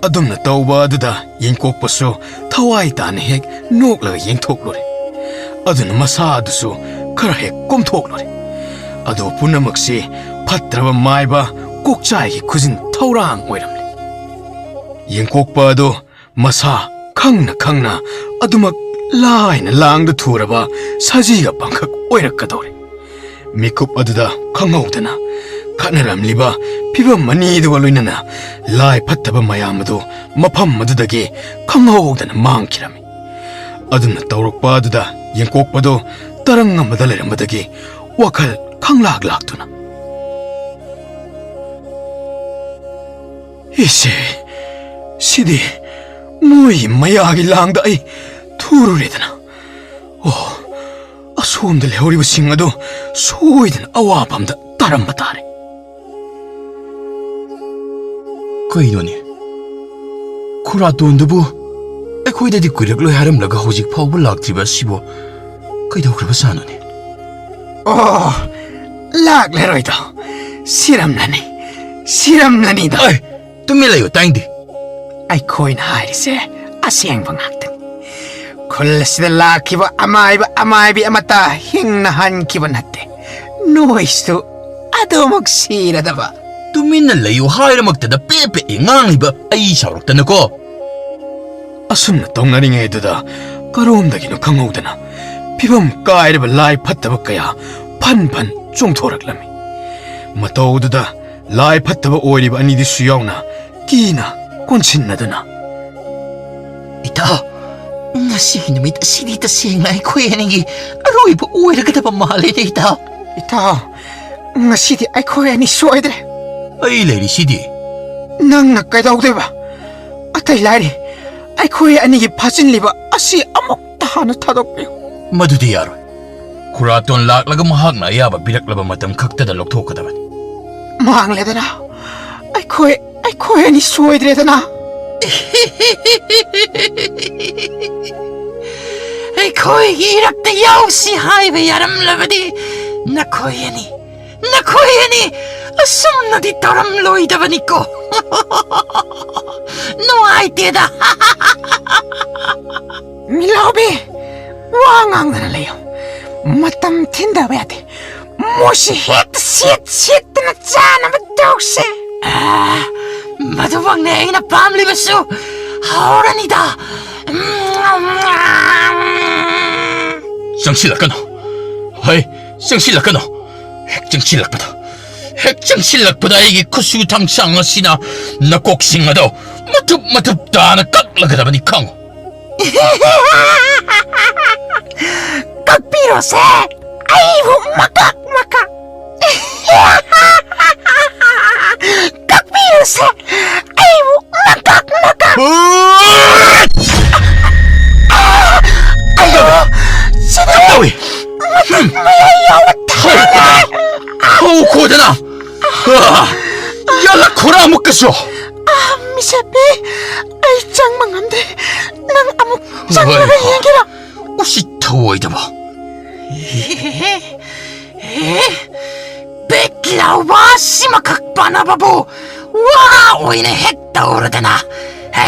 ꯑꯗꯨꯝꯅ ꯇꯧꯕ ꯑꯗꯨꯗ ꯌꯦꯡꯀꯣꯛꯄꯁꯨ ꯊꯋꯥꯏ ꯇꯥꯅ ꯍꯦꯛ ꯅꯣꯛꯂꯒ ꯌꯦꯡꯊꯣꯛꯂꯨꯔꯦ꯫ ꯑꯗꯨꯅ ꯃꯁꯥ ꯑꯗꯨꯁꯨ ꯈꯔ ꯍꯦꯛ ꯀꯣꯝꯊꯣꯛꯂꯨꯔꯦ꯫ ꯑꯗꯨ ꯄꯨꯝꯅꯃꯛꯁꯤ ꯐꯠꯇ꯭ꯔꯕ ꯃꯥꯏꯕ ꯀꯣꯛꯆꯥꯏꯒꯤ ꯈꯨꯖꯤꯟ ꯊꯧꯔꯥꯡ ꯑꯣꯏꯔꯝꯂꯦ꯫ ꯌꯦꯡꯀꯣꯛꯄ ꯑꯗꯨ ꯃꯁꯥ ꯈꯪꯅ ꯈꯪꯅ ꯑꯗꯨꯃꯛ ꯂꯥꯏꯅ ꯂꯥꯡꯗ ꯊꯨꯔꯕ ꯁꯖꯤꯒ ꯄꯪꯈꯛ ꯑꯣꯏꯔꯛꯀꯗꯧꯔꯦ꯫ ꯃꯤꯀꯨꯞ ꯑꯗꯨꯗ ꯈꯪꯍꯧꯗꯅ ꯈꯠꯅꯔꯝꯂꯤꯕ ꯐꯤꯕꯝ ꯑꯅꯤꯗꯨꯒ ꯂꯣꯏꯅꯅ ꯂꯥꯏ ꯐꯠꯇꯕ ꯃꯌꯥꯝ ꯑꯗꯨ ꯃꯐꯝ ꯑꯗꯨꯗꯒꯤ ꯈꯪꯍꯧꯗꯅ ꯃꯥꯡꯈꯤꯔꯝꯃꯤ꯫ ꯑꯗꯨꯝꯅ ꯇꯧꯔꯛꯄ ꯑꯗꯨꯗ ꯌꯦꯡꯀꯣꯛꯄꯗꯨ ꯇꯔꯪ ꯑꯃꯗ ꯂꯩꯔꯝꯕꯗꯒꯤ ꯋꯥꯈꯜ ꯈꯪꯂꯥꯛ ꯂꯥꯛꯇꯨꯅ, "ꯏꯁꯦ, ꯁꯤꯗꯤ ꯃꯣꯏꯒꯤ ꯃꯌꯥꯒꯤ ꯂꯥꯡꯗ ꯑꯩ ꯊꯨꯔꯨꯔꯦꯗꯅ꯫ ꯑꯣ, ꯑꯁꯣꯝꯗ ꯂꯩꯍꯧꯔꯤꯕꯁꯤꯡ ꯑꯗꯨ ꯁꯣꯏꯗꯅ ꯑꯋꯥꯐꯝꯗ ꯇꯥꯔꯝꯕ ꯇꯥꯔꯦ꯫" ꯀꯩꯅꯣꯅꯦ? ꯈꯨꯔꯥꯇꯣꯟꯗꯨꯕꯨ ꯑꯩꯈꯣꯏꯗꯗꯤ ꯀꯨꯏꯔꯛꯂꯣꯏ ꯍꯥꯏꯔꯝꯂꯒ ꯍꯧꯖꯤꯛ ꯐꯥꯎꯕ ꯂꯥꯛꯇ꯭ꯔꯤꯕ ꯑꯁꯤꯕꯨ ꯀꯩꯗꯧꯈ꯭ꯔꯕꯖꯥꯠꯅꯣꯅꯦ? ꯑꯣ, ꯂꯥꯛꯂꯔꯣꯏꯗꯣ꯫ ꯁꯤꯔꯝꯂꯅꯤ, ꯁꯤꯔꯝꯂꯅꯤꯗꯣ꯫ ꯑꯩ, ꯇꯨꯃꯤꯟ ꯂꯩꯌꯨ, ꯇꯥꯏꯡꯗꯦ꯫ ꯑꯩꯈꯣꯏꯅ ꯍꯥꯏꯔꯤꯁꯦ ꯑꯁꯦꯡꯕ ꯉꯥꯛꯇꯅꯤ꯫ ꯈꯨꯜ ꯑꯁꯤꯗ ꯂꯥꯛꯈꯤꯕ ꯑꯃꯥꯏꯕ ꯑꯃꯥꯏꯕꯤ ꯑꯃꯠꯇ ꯍꯤꯡꯅ ꯍꯟꯈꯤꯕ ꯅꯠꯇꯦ꯫ ꯅꯣꯏꯁꯨ ꯑꯗꯨꯃꯛ ꯁꯤꯔꯗꯕ꯫ ꯇꯨꯃꯤꯟꯅ ꯂꯩꯌꯨ ꯍꯥꯏꯔꯃꯛꯇꯗ ꯄꯦ ꯄꯦ ꯉꯥꯡꯂꯤꯕ ꯑꯩ ꯁꯥꯎꯔꯛꯇꯅꯀꯣ꯫ ꯑꯁꯨꯝꯅ ꯇꯧꯅꯔꯤꯉꯩꯗꯨꯗ ꯀꯔꯣꯝꯗꯒꯤꯅꯣ ꯈꯪꯍꯧꯗꯅ ꯐꯤꯕꯝ ꯀꯥꯏꯔꯕ ꯂꯥꯏ ꯐꯠꯇꯕ ꯀꯌꯥ ꯐꯟ ꯐꯟ ꯆꯣꯡꯊꯣꯔꯛꯂꯝꯃꯤ꯫ ꯃꯇꯧꯗꯨꯗ ꯂꯥꯏ ꯐꯠꯇꯕ ꯑꯣꯏꯔꯤꯕ ꯑꯅꯤꯗꯨꯁꯨ ꯌꯥꯎꯅ ꯀꯤꯅ ꯀꯣꯟꯁꯤꯟꯅꯗꯨꯅ, "ꯏꯇꯥꯎ, ꯉꯁꯤꯒꯤ ꯅꯨꯃꯤꯠ ꯑꯁꯤꯗꯤ ꯇꯁꯦꯡꯅ ꯑꯩꯈꯣꯏ ꯑꯅꯤꯒꯤ ꯑꯔꯣꯏꯕ ꯑꯣꯏꯔꯒꯗꯕ ꯃꯥꯜꯂꯦꯅꯦ, ꯏꯇꯥꯎ꯫ ꯏꯇꯥꯎ, ꯉꯁꯤꯗꯤ ꯑꯩꯈꯣꯏ ꯑꯅꯤ ꯁꯣꯏꯗ꯭ꯔꯦ꯫ ꯑꯩ ꯂꯩꯔꯤꯁꯤꯗꯤ꯫ ꯅꯪꯅ ꯀꯩꯗꯧꯗꯣꯏꯕ? ꯑꯇꯩ ꯂꯥꯏꯔꯤ, ꯑꯩꯈꯣꯏ ꯑꯅꯤꯒꯤ ꯐꯥꯖꯤꯜꯂꯤꯕ ꯑꯁꯤ ꯑꯃꯨꯛꯇ ꯍꯥꯟꯅ ꯊꯥꯗꯣꯛꯄꯤꯌꯨ꯫" "ꯃꯗꯨꯗꯤ ꯌꯥꯔꯣꯏ꯫ ꯈꯨꯔꯥꯇꯣꯟ ꯂꯥꯛꯂꯒ ꯃꯍꯥꯛꯅ ꯑꯌꯥꯕ ꯄꯤꯔꯛꯂꯕ ꯃꯇꯝ ꯈꯛꯇꯗ ꯂꯧꯊꯣꯛꯀꯗꯕꯅꯤ꯫" "ꯃꯥꯡꯂꯦꯗꯅ꯫ ꯑꯩꯈꯣꯏ, ꯑꯩꯈꯣꯏ ꯑꯅꯤ ꯁꯣꯏꯗ꯭ꯔꯦꯗꯅ꯫" "ꯑꯩꯈꯣꯏꯒꯤ ꯏꯔꯛꯇ ꯌꯥꯎꯁꯤ ꯍꯥꯏꯕ ꯌꯥꯔꯝꯂꯕꯗꯤ ꯅꯈꯣꯏ ꯑꯅꯤ, ꯅꯈꯣꯏ ꯑꯅꯤ ꯑꯁꯨꯝꯅꯗꯤ ꯇꯧꯔꯝꯂꯣꯏꯗꯕꯅꯤꯀꯣ꯫" "ꯅꯨꯡꯉꯥꯏꯇꯦꯗ꯫" "ꯃꯤꯂꯥꯎꯕꯤ, ꯋꯥ ꯉꯥꯡꯗꯅ ꯂꯩꯌꯨ꯫ ꯃꯇꯝ ꯊꯤꯟꯗꯕ ꯌꯥꯗꯦ꯫ ꯃꯣꯏꯁꯤ ꯍꯦꯛꯇ ꯁꯦꯠ ꯁꯦꯠꯇꯅ ꯆꯥꯅꯕ ꯇꯧꯁꯦ꯫" "ꯑꯥ, ꯃꯗꯨꯃꯛꯅꯦ ꯑꯩꯅ ꯄꯥꯝꯂꯤꯕꯁꯨ꯫ ꯍꯧꯔꯅꯤꯗ꯫" "ꯆꯪꯁꯤꯜꯂꯛꯀꯅꯨ꯫ ꯍꯩ, ꯆꯪꯁꯤꯜꯂꯛꯀꯅꯨ꯫ ꯍꯦꯛ ꯆꯪꯁꯤꯜꯂꯛꯄꯗ, ꯍꯦꯛ ꯆꯪꯁꯤꯜꯂꯛꯄꯗ ꯑꯩꯒꯤ ꯈꯨꯠꯁꯨ ꯊꯥꯡꯁꯥꯡ ꯑꯁꯤꯅ ꯅꯀꯣꯛꯁꯤꯡ ꯑꯗꯣ ꯃꯇꯨꯞ ꯃꯇꯨꯞ ꯇꯥꯅ ꯀꯛꯂꯒꯗꯕꯅꯤ, ꯈꯪꯉꯨ꯫" "ꯀꯛꯄꯤꯔꯣꯁꯦ, ꯑꯩꯕꯨ ꯃꯀꯛ ꯃꯀꯛ꯫ ꯀꯛꯄꯤꯔꯣꯁꯦ, ꯑꯩꯕꯨ ꯃꯀꯛ ꯃꯀꯛ꯫" "ꯀꯝꯗꯧꯏ? ꯁꯤꯗꯤ ꯀꯝꯗꯧꯏ? ꯃꯌꯥꯏ ꯌꯥꯎꯕ ꯊꯥꯡꯅ꯫ ꯍꯧꯈꯣꯗꯅ꯫ ꯑꯥ, ꯌꯥꯜꯂꯛꯈꯣꯔꯥ ꯑꯃꯨꯛꯀꯁꯨ?" "ꯑꯥ, ꯃꯤꯁꯦꯞꯄꯤ, ꯑꯩ ꯆꯪꯕ ꯉꯝꯗꯦ꯫ ꯅꯪ ꯑꯃꯨꯛ ꯆꯪꯂꯒ ꯍꯣꯏ, ꯍꯣꯏ꯫ ꯌꯦꯡꯒꯦꯔꯥ?" ꯎꯁꯤꯠ ꯊꯑꯣꯏꯗꯕ꯫ "ꯑꯦ, ꯕꯤꯠ ꯂꯧꯕ ꯑꯁꯤꯃꯈꯛ ꯄꯥꯟꯅꯕꯕꯨ ꯋꯥ ꯑꯣꯏꯅ ꯍꯦꯛ ꯇꯧꯔꯗꯅ꯫ ꯍꯦ,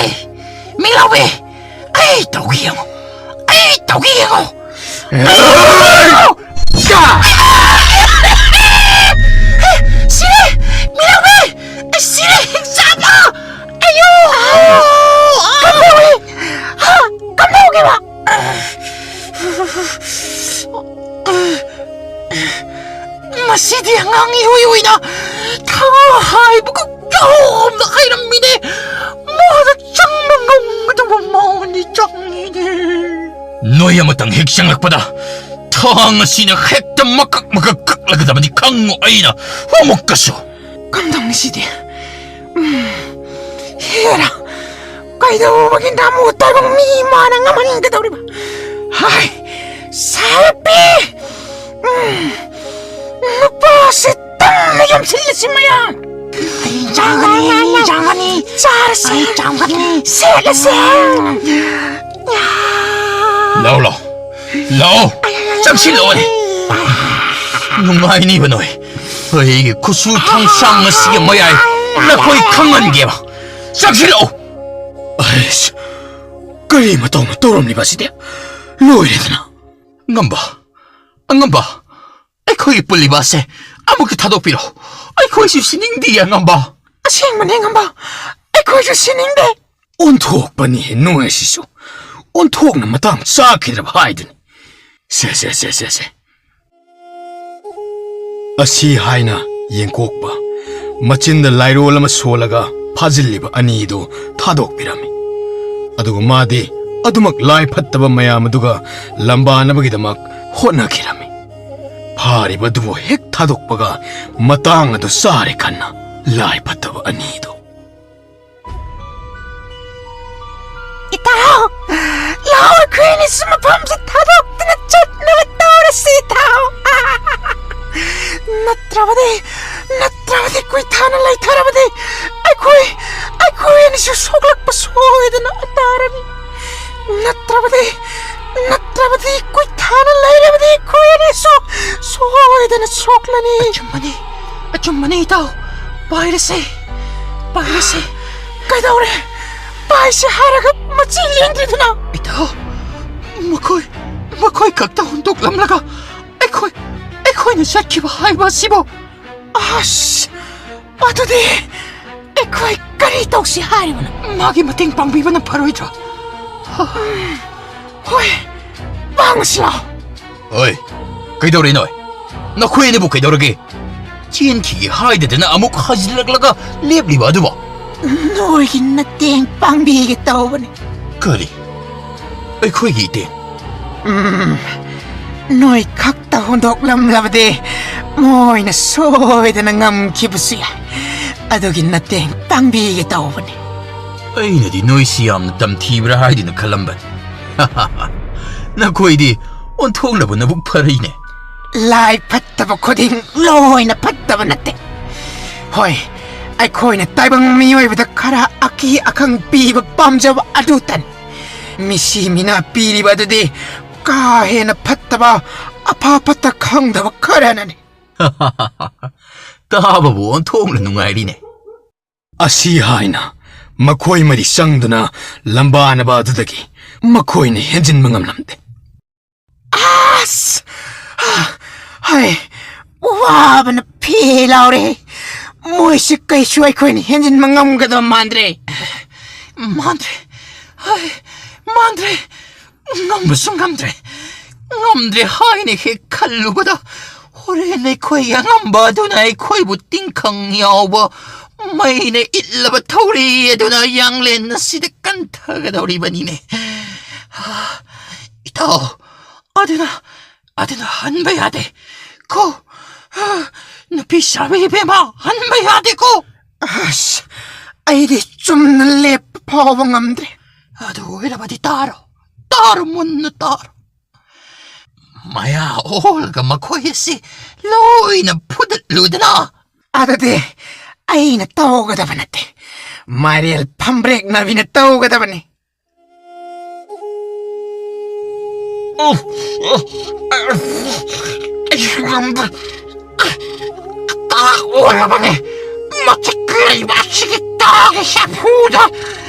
ꯃꯤꯂꯥꯎꯕꯤ, ꯑꯩ ꯇꯧꯒꯦ ꯌꯦꯡꯉꯨ꯫ ꯑꯩ ꯇꯧꯒꯦ ꯌꯦꯡꯉꯣ꯫ ꯁꯤꯔꯦ! ꯃꯤꯔꯥꯎꯕꯤ! ꯑꯩ ꯁꯤꯔꯦ! ꯍꯤꯡꯆꯥꯕ! ꯑꯌꯣ! ꯀꯝꯗꯧꯏ? ꯍꯥ? ꯀꯝꯗꯧꯒꯦꯕ? ꯃꯁꯤꯗꯤ ꯑꯉꯥꯡ ꯏꯑꯣꯏ ꯑꯣꯏꯅ ꯊꯥ ꯍꯥꯏꯕꯒ ꯌꯥꯝꯅ ꯍꯩꯔꯝꯃꯤꯅꯦ꯫ ꯃꯥꯗ ꯆꯪꯕ ꯉꯝꯒꯗꯕ ꯃꯑꯣꯡꯗꯤ ꯆꯪꯉꯤꯅꯦ꯫ ꯅꯣꯏ ꯑꯃꯇꯪ ꯍꯦꯛ ꯆꯪꯂꯛꯄꯗ ꯊꯥꯡ ꯑꯁꯤꯅ ꯍꯦꯛꯇ ꯃꯀꯛ ꯃꯀꯛ ꯀꯛꯂꯒꯗꯕꯅꯤ ꯈꯪꯉꯨ ꯑꯩꯅ ꯑꯃꯨꯛꯀꯁꯨ꯫ ꯀꯝꯗꯧꯅꯤ ꯁꯤꯗꯤ? ꯎꯝ, ꯍꯦꯔꯥ, ꯀꯩꯗꯧꯕꯒꯤ ꯅꯥꯃꯨ ꯇꯥꯏꯕꯪ ꯃꯤ ꯃꯥꯅ ꯉꯝꯍꯟꯒꯗꯧꯔꯤꯕ? ꯍꯥꯏ, ꯁꯥꯍꯦꯕꯤ! ꯎꯝ, ꯅꯨꯄꯥꯁꯦ ꯇꯝꯅ ꯌꯣꯝꯁꯤꯜꯂꯁꯤ ꯃꯌꯥꯝ꯫ ꯑꯩ ꯆꯥꯒꯅꯤ, ꯑꯩ ꯆꯥꯒꯅꯤ꯫ ꯆꯥꯔꯁꯦ꯫ ꯑꯩ ꯆꯥꯒꯅꯤ꯫ ꯁꯦꯠꯂꯁꯦ꯫ ꯂꯥꯎ, ꯂꯥꯎ꯫ ꯂꯥꯎ꯫ ꯆꯪꯁꯤꯜꯂꯛꯑꯣꯅꯦ꯫ ꯅꯨꯡꯉꯥꯏꯅꯤꯕ ꯅꯣꯏ꯫ ꯑꯩꯒꯤ ꯈꯨꯠꯁꯨ ꯊꯥꯡꯁꯥꯡ ꯑꯁꯤꯒꯤ ꯃꯌꯥꯏ ꯅꯈꯣꯏ ꯈꯪꯍꯟꯒꯦꯕ꯫ ꯆꯪꯁꯤꯜꯂꯛꯑꯣ꯫ ꯑꯩꯁ, ꯀꯔꯤ ꯃꯇꯧꯅ ꯇꯧꯔꯝꯂꯤꯕ ꯑꯁꯤꯗꯤ? ꯂꯣꯏꯔꯦꯗꯅ꯫ ꯉꯝꯕ, ꯑꯉꯝꯕ, ꯑꯩꯈꯣꯏꯒꯤ ꯄꯨꯜꯂꯤꯕ ꯑꯁꯦ ꯑꯃꯨꯛꯇ ꯊꯥꯗꯣꯛꯄꯤꯔꯣ꯫ ꯑꯩꯈꯣꯏꯁꯨ ꯁꯤꯅꯤꯡꯗꯤꯌꯦ, ꯑꯉꯝꯕ꯫ ꯑꯁꯦꯡꯕꯅꯦ, ꯑꯉꯝꯕ, ꯑꯩꯈꯣꯏꯁꯨ ꯁꯤꯅꯤꯡꯗꯦ꯫ ꯑꯣꯟꯊꯣꯛꯄꯅꯤ ꯅꯣꯏ ꯑꯁꯤꯁꯨ꯫ ꯑꯣꯟꯊꯣꯛꯅ ꯃꯇꯥꯡ ꯆꯥꯈꯤꯗ꯭ꯔꯕ ꯍꯥꯏꯗꯨꯅꯤ꯫ ꯁꯦ, ꯁꯦ, ꯁꯦ, ꯁꯦ, ꯁꯦ꯫ ꯑꯁꯤ ꯍꯥꯏꯅ ꯌꯦꯡꯀꯣꯛꯄ ꯃꯆꯤꯟꯗ ꯂꯥꯏꯔꯣꯜ ꯑꯃ ꯁꯣꯜꯂꯒ ꯐꯥꯖꯤꯜꯂꯤꯕ ꯑꯅꯤꯗꯨ ꯊꯥꯗꯣꯛꯄꯤꯔꯝꯃꯤ꯫ ꯑꯗꯨꯒ ꯃꯥꯗꯤ ꯑꯗꯨꯃꯛ ꯂꯥꯏ ꯐꯠꯇꯕ ꯃꯌꯥꯝ ꯑꯗꯨꯒ ꯂꯝꯕꯥꯅꯕꯒꯤꯗꯃꯛ ꯍꯣꯠꯅꯈꯤꯔꯝꯃꯤ꯫ ꯐꯥꯔꯤꯕ ꯑꯗꯨꯕꯨ ꯍꯦꯛ ꯊꯥꯗꯣꯛꯄꯒ ꯃꯇꯥꯡ ꯑꯗꯨ ꯆꯥꯔꯦ ꯈꯟꯅ ꯂꯥꯏ ꯐꯠꯇꯕ ꯑꯅꯤꯗꯨ꯫ ꯏꯇꯥꯎ, ꯂꯥꯛꯑꯣ, ꯑꯩꯈꯣꯏ ꯑꯅꯤꯁꯨ ꯃꯐꯝꯁꯤ ꯊꯥꯗꯣꯛꯇꯨꯅ ꯆꯠꯅꯕ ꯇꯧꯔꯁꯤ, ꯏꯇꯥꯎ꯫ ꯅꯠꯇ꯭ꯔꯕꯗꯤ, ꯅꯠꯇ꯭ꯔꯕꯗꯤ ꯀꯨꯏꯊꯥꯅ ꯂꯩꯊꯔꯕꯗꯤ ꯑꯩꯈꯣꯏ, ꯑꯩꯈꯣꯏ ꯑꯅꯤꯁꯨ ꯁꯣꯛꯂꯛꯄ ꯁꯣꯏꯗꯅ ꯇꯥꯔꯅꯤ꯫ ꯅꯠꯇ꯭ꯔꯕꯗꯤ, ꯅꯠꯇ꯭ꯔꯕꯗꯤ ꯀꯨꯏꯊꯥꯅ ꯂꯩꯔꯕꯗꯤ ꯑꯩꯈꯣꯏ ꯑꯅꯤꯁꯨ ꯁꯣꯏꯗꯅ ꯁꯣꯛꯂꯅꯤ꯫ ꯑꯆꯨꯝꯕꯅꯤ, ꯑꯆꯨꯝꯕꯅꯤ, ꯏꯇꯥꯎ꯫ ꯄꯥꯏꯔꯁꯦ, ꯄꯥꯏꯔꯁꯦ꯫ ꯀꯩꯗꯧꯔꯦ? ꯄꯥꯏꯁꯦ ꯍꯥꯏꯔꯒ ꯃꯆꯤ ꯂꯦꯡꯗ꯭ꯔꯤꯗꯨꯅ? ꯏꯇꯥꯎ, ꯃꯈꯣꯏ, ꯃꯈꯣꯏ ꯈꯛꯇ ꯍꯨꯟꯗꯣꯛꯂꯝꯂꯒ ꯑꯩꯈꯣꯏ, ꯑꯩꯈꯣꯏꯅ ꯆꯠꯈꯤꯕ ꯍꯥꯏꯕ ꯑꯁꯤꯕꯨ? ꯑꯁ, ꯑꯗꯨꯗꯤ ꯑꯩꯈꯣꯏ ꯀꯔꯤ ꯇꯧꯁꯤ ꯍꯥꯏꯔꯤꯕꯅꯣ? ꯃꯥꯒꯤ ꯃꯇꯦꯡ ꯄꯥꯡꯕꯤꯕꯅ ꯐꯔꯣꯏꯗ꯭ꯔꯣ? ꯍꯣꯏ, ꯄꯥꯡꯁꯤ ꯂꯥꯎ꯫ ꯍꯣꯏ, ꯀꯩꯗꯧꯔꯤꯅꯣ? ꯅꯈꯣꯏ ꯑꯅꯤꯕꯨ ꯀꯩꯗꯧꯔꯒꯦ? ꯆꯦꯟꯈꯤꯒꯦ ꯍꯥꯏꯗꯗꯅ ꯑꯃꯨꯛ ꯍꯟꯖꯤꯜꯂꯛꯂꯒ ꯂꯦꯞꯂꯤꯕ ꯑꯗꯨꯕꯣ? ꯅꯣꯏꯒꯤ ꯃꯇꯦꯡ ꯄꯥꯡꯕꯤꯒꯦ ꯇꯧꯕꯅꯤ꯫ ꯀꯔꯤ? ꯑꯩꯈꯣꯏꯒꯤ ꯏꯇꯦꯡ? ꯎꯝ, ꯅꯣꯏ ꯈꯛꯇ ꯍꯨꯟꯗꯣꯛꯂꯝꯂꯕꯗꯤ ꯃꯣꯏꯅ ꯁꯣꯏꯗꯅ ꯉꯝꯈꯤꯕꯁꯨ ꯌꯥꯏ꯫ ꯑꯗꯨꯒꯤ ꯃꯇꯦꯡ ꯄꯥꯡꯕꯤꯒꯦ ꯇꯧꯕꯅꯤ꯫ ꯑꯩꯅꯗꯤ ꯅꯣꯏꯁꯤ ꯌꯥꯝꯅ ꯇꯝꯊꯤꯕ꯭ꯔꯥ ꯍꯥꯏꯗꯨꯅ ꯈꯜꯂꯝꯕꯅꯤ꯫ ꯅꯈꯣꯏꯗꯤ ꯑꯣꯟꯊꯣꯛꯅꯕ ꯅꯕꯨꯛ ꯐꯔꯤꯅꯦ꯫ ꯂꯥꯏ ꯐꯠꯇꯕ ꯈꯨꯗꯤꯡ ꯂꯣꯏꯅ ꯐꯠꯇꯕ ꯅꯠꯇꯦ꯫ ꯍꯣꯏ, ꯑꯩꯈꯣꯏꯅ ꯇꯥꯏꯕꯪ ꯃꯤꯑꯣꯏꯕꯗ ꯈꯔ ꯑꯀꯤ ꯑꯈꯪ ꯄꯤꯕ ꯄꯥꯝꯖꯕ ꯑꯗꯨꯇꯅꯤ꯫ ꯃꯤꯁꯤ ꯃꯤꯅꯥ ꯄꯤꯔꯤꯕ ꯑꯗꯨꯗꯤ ꯀꯥ ꯍꯦꯟꯅ ꯐꯠꯇꯕ, ꯑꯐ ꯐꯠꯇ ꯈꯪꯗꯕ ꯈꯔꯅꯅꯤ꯫ ꯇꯥꯕꯕꯨ ꯑꯣꯟꯊꯣꯛꯅ ꯅꯨꯡꯉꯥꯏꯔꯤꯅꯦ꯫ ꯑꯁꯤ ꯍꯥꯏꯅ ꯃꯈꯣꯏ ꯃꯔꯤ ꯆꯪꯗꯨꯅ ꯂꯝꯕꯥꯅꯕ ꯑꯗꯨꯗꯒꯤ ꯃꯈꯣꯏꯅ ꯍꯦꯟꯖꯤꯟꯕ ꯉꯝꯂꯝꯗꯦ꯫ ꯑꯁ! ꯍꯥꯏ, ꯋꯥꯕꯅ ꯐꯦ ꯂꯥꯎꯔꯦ꯫ ꯃꯣꯏꯁꯦ ꯀꯩꯁꯨ ꯑꯩꯈꯣꯏꯅ ꯍꯦꯟꯖꯤꯟꯕ ꯉꯝꯒꯗꯕ ꯃꯥꯟꯗ꯭ꯔꯦ꯫ ꯃꯥꯟꯗ꯭ꯔꯦ꯫ ꯍꯥꯏ, ꯃꯥꯟꯗ꯭ꯔꯦ꯫ ꯉꯝꯕꯁꯨ ꯉꯝꯗ꯭ꯔꯦ꯫ ꯉꯝꯗ꯭ꯔꯦ ꯍꯥꯏꯅ ꯍꯦꯛ ꯈꯜꯂꯨꯕꯗ, ꯍꯣꯔꯦꯟ ꯑꯩꯈꯣꯏꯒꯤ ꯑꯉꯝꯕ ꯑꯗꯨꯅ ꯑꯩꯈꯣꯏꯕꯨ ꯇꯤꯡꯈꯪ ꯌꯥꯎꯕ ꯃꯩꯅ ꯏꯠꯂꯕ ꯊꯧꯔꯤ ꯑꯗꯨꯅ ꯌꯥꯡꯂꯦꯟ ꯑꯁꯤꯗ ꯀꯟꯊꯒꯗꯧꯔꯤꯕꯅꯤꯅꯦ꯫ ꯏꯇꯥꯎ, ꯑꯗꯨꯅ, ꯑꯗꯨꯅ ꯍꯟꯕ ꯌꯥꯗꯦ ꯀꯣ꯫ ꯅꯨꯄꯤ ꯁꯥꯕꯤ ꯏꯕꯦꯝꯃ, ꯍꯟꯕ ꯌꯥꯗꯦꯀꯣ꯫ ꯑꯁ, ꯑꯩꯗꯤ ꯆꯨꯝꯅ ꯂꯦꯞꯄ ꯐꯥꯎꯕ ꯉꯝꯗ꯭ꯔꯦ꯫ ꯑꯗꯨ ꯑꯣꯏꯔꯕꯗꯤ ꯇꯥꯔꯣ, ꯇꯥꯔꯣ, ꯃꯨꯟꯅ ꯇꯥꯔꯣ꯫ ꯃꯌꯥ ꯑꯣꯜꯂꯒ ꯃꯈꯣꯏ ꯑꯁꯤ ꯂꯣꯏꯅ ꯐꯨꯗꯠꯂꯨꯗꯅ꯫ ꯑꯗꯨꯗꯤ ꯑꯩꯅ ꯇꯧꯒꯗꯕ ꯅꯠꯇꯦ, ꯃꯥꯏꯔꯦꯜ ꯐꯝꯕ꯭ꯔꯦꯛꯅꯕꯤꯅ ꯇꯧꯒꯗꯕꯅꯤ꯫ ꯎꯐ, ꯎꯐ, ꯑꯩꯁꯨ ꯉꯝꯗ꯭ꯔꯦ꯫ ꯇꯥꯛ ꯑꯣꯏꯔꯕꯅꯦ꯫ ꯃꯆꯤꯛ ꯂꯩꯕ ꯑꯁꯤꯒꯤ ꯇꯥꯒꯤ ꯁꯥꯐꯨꯗ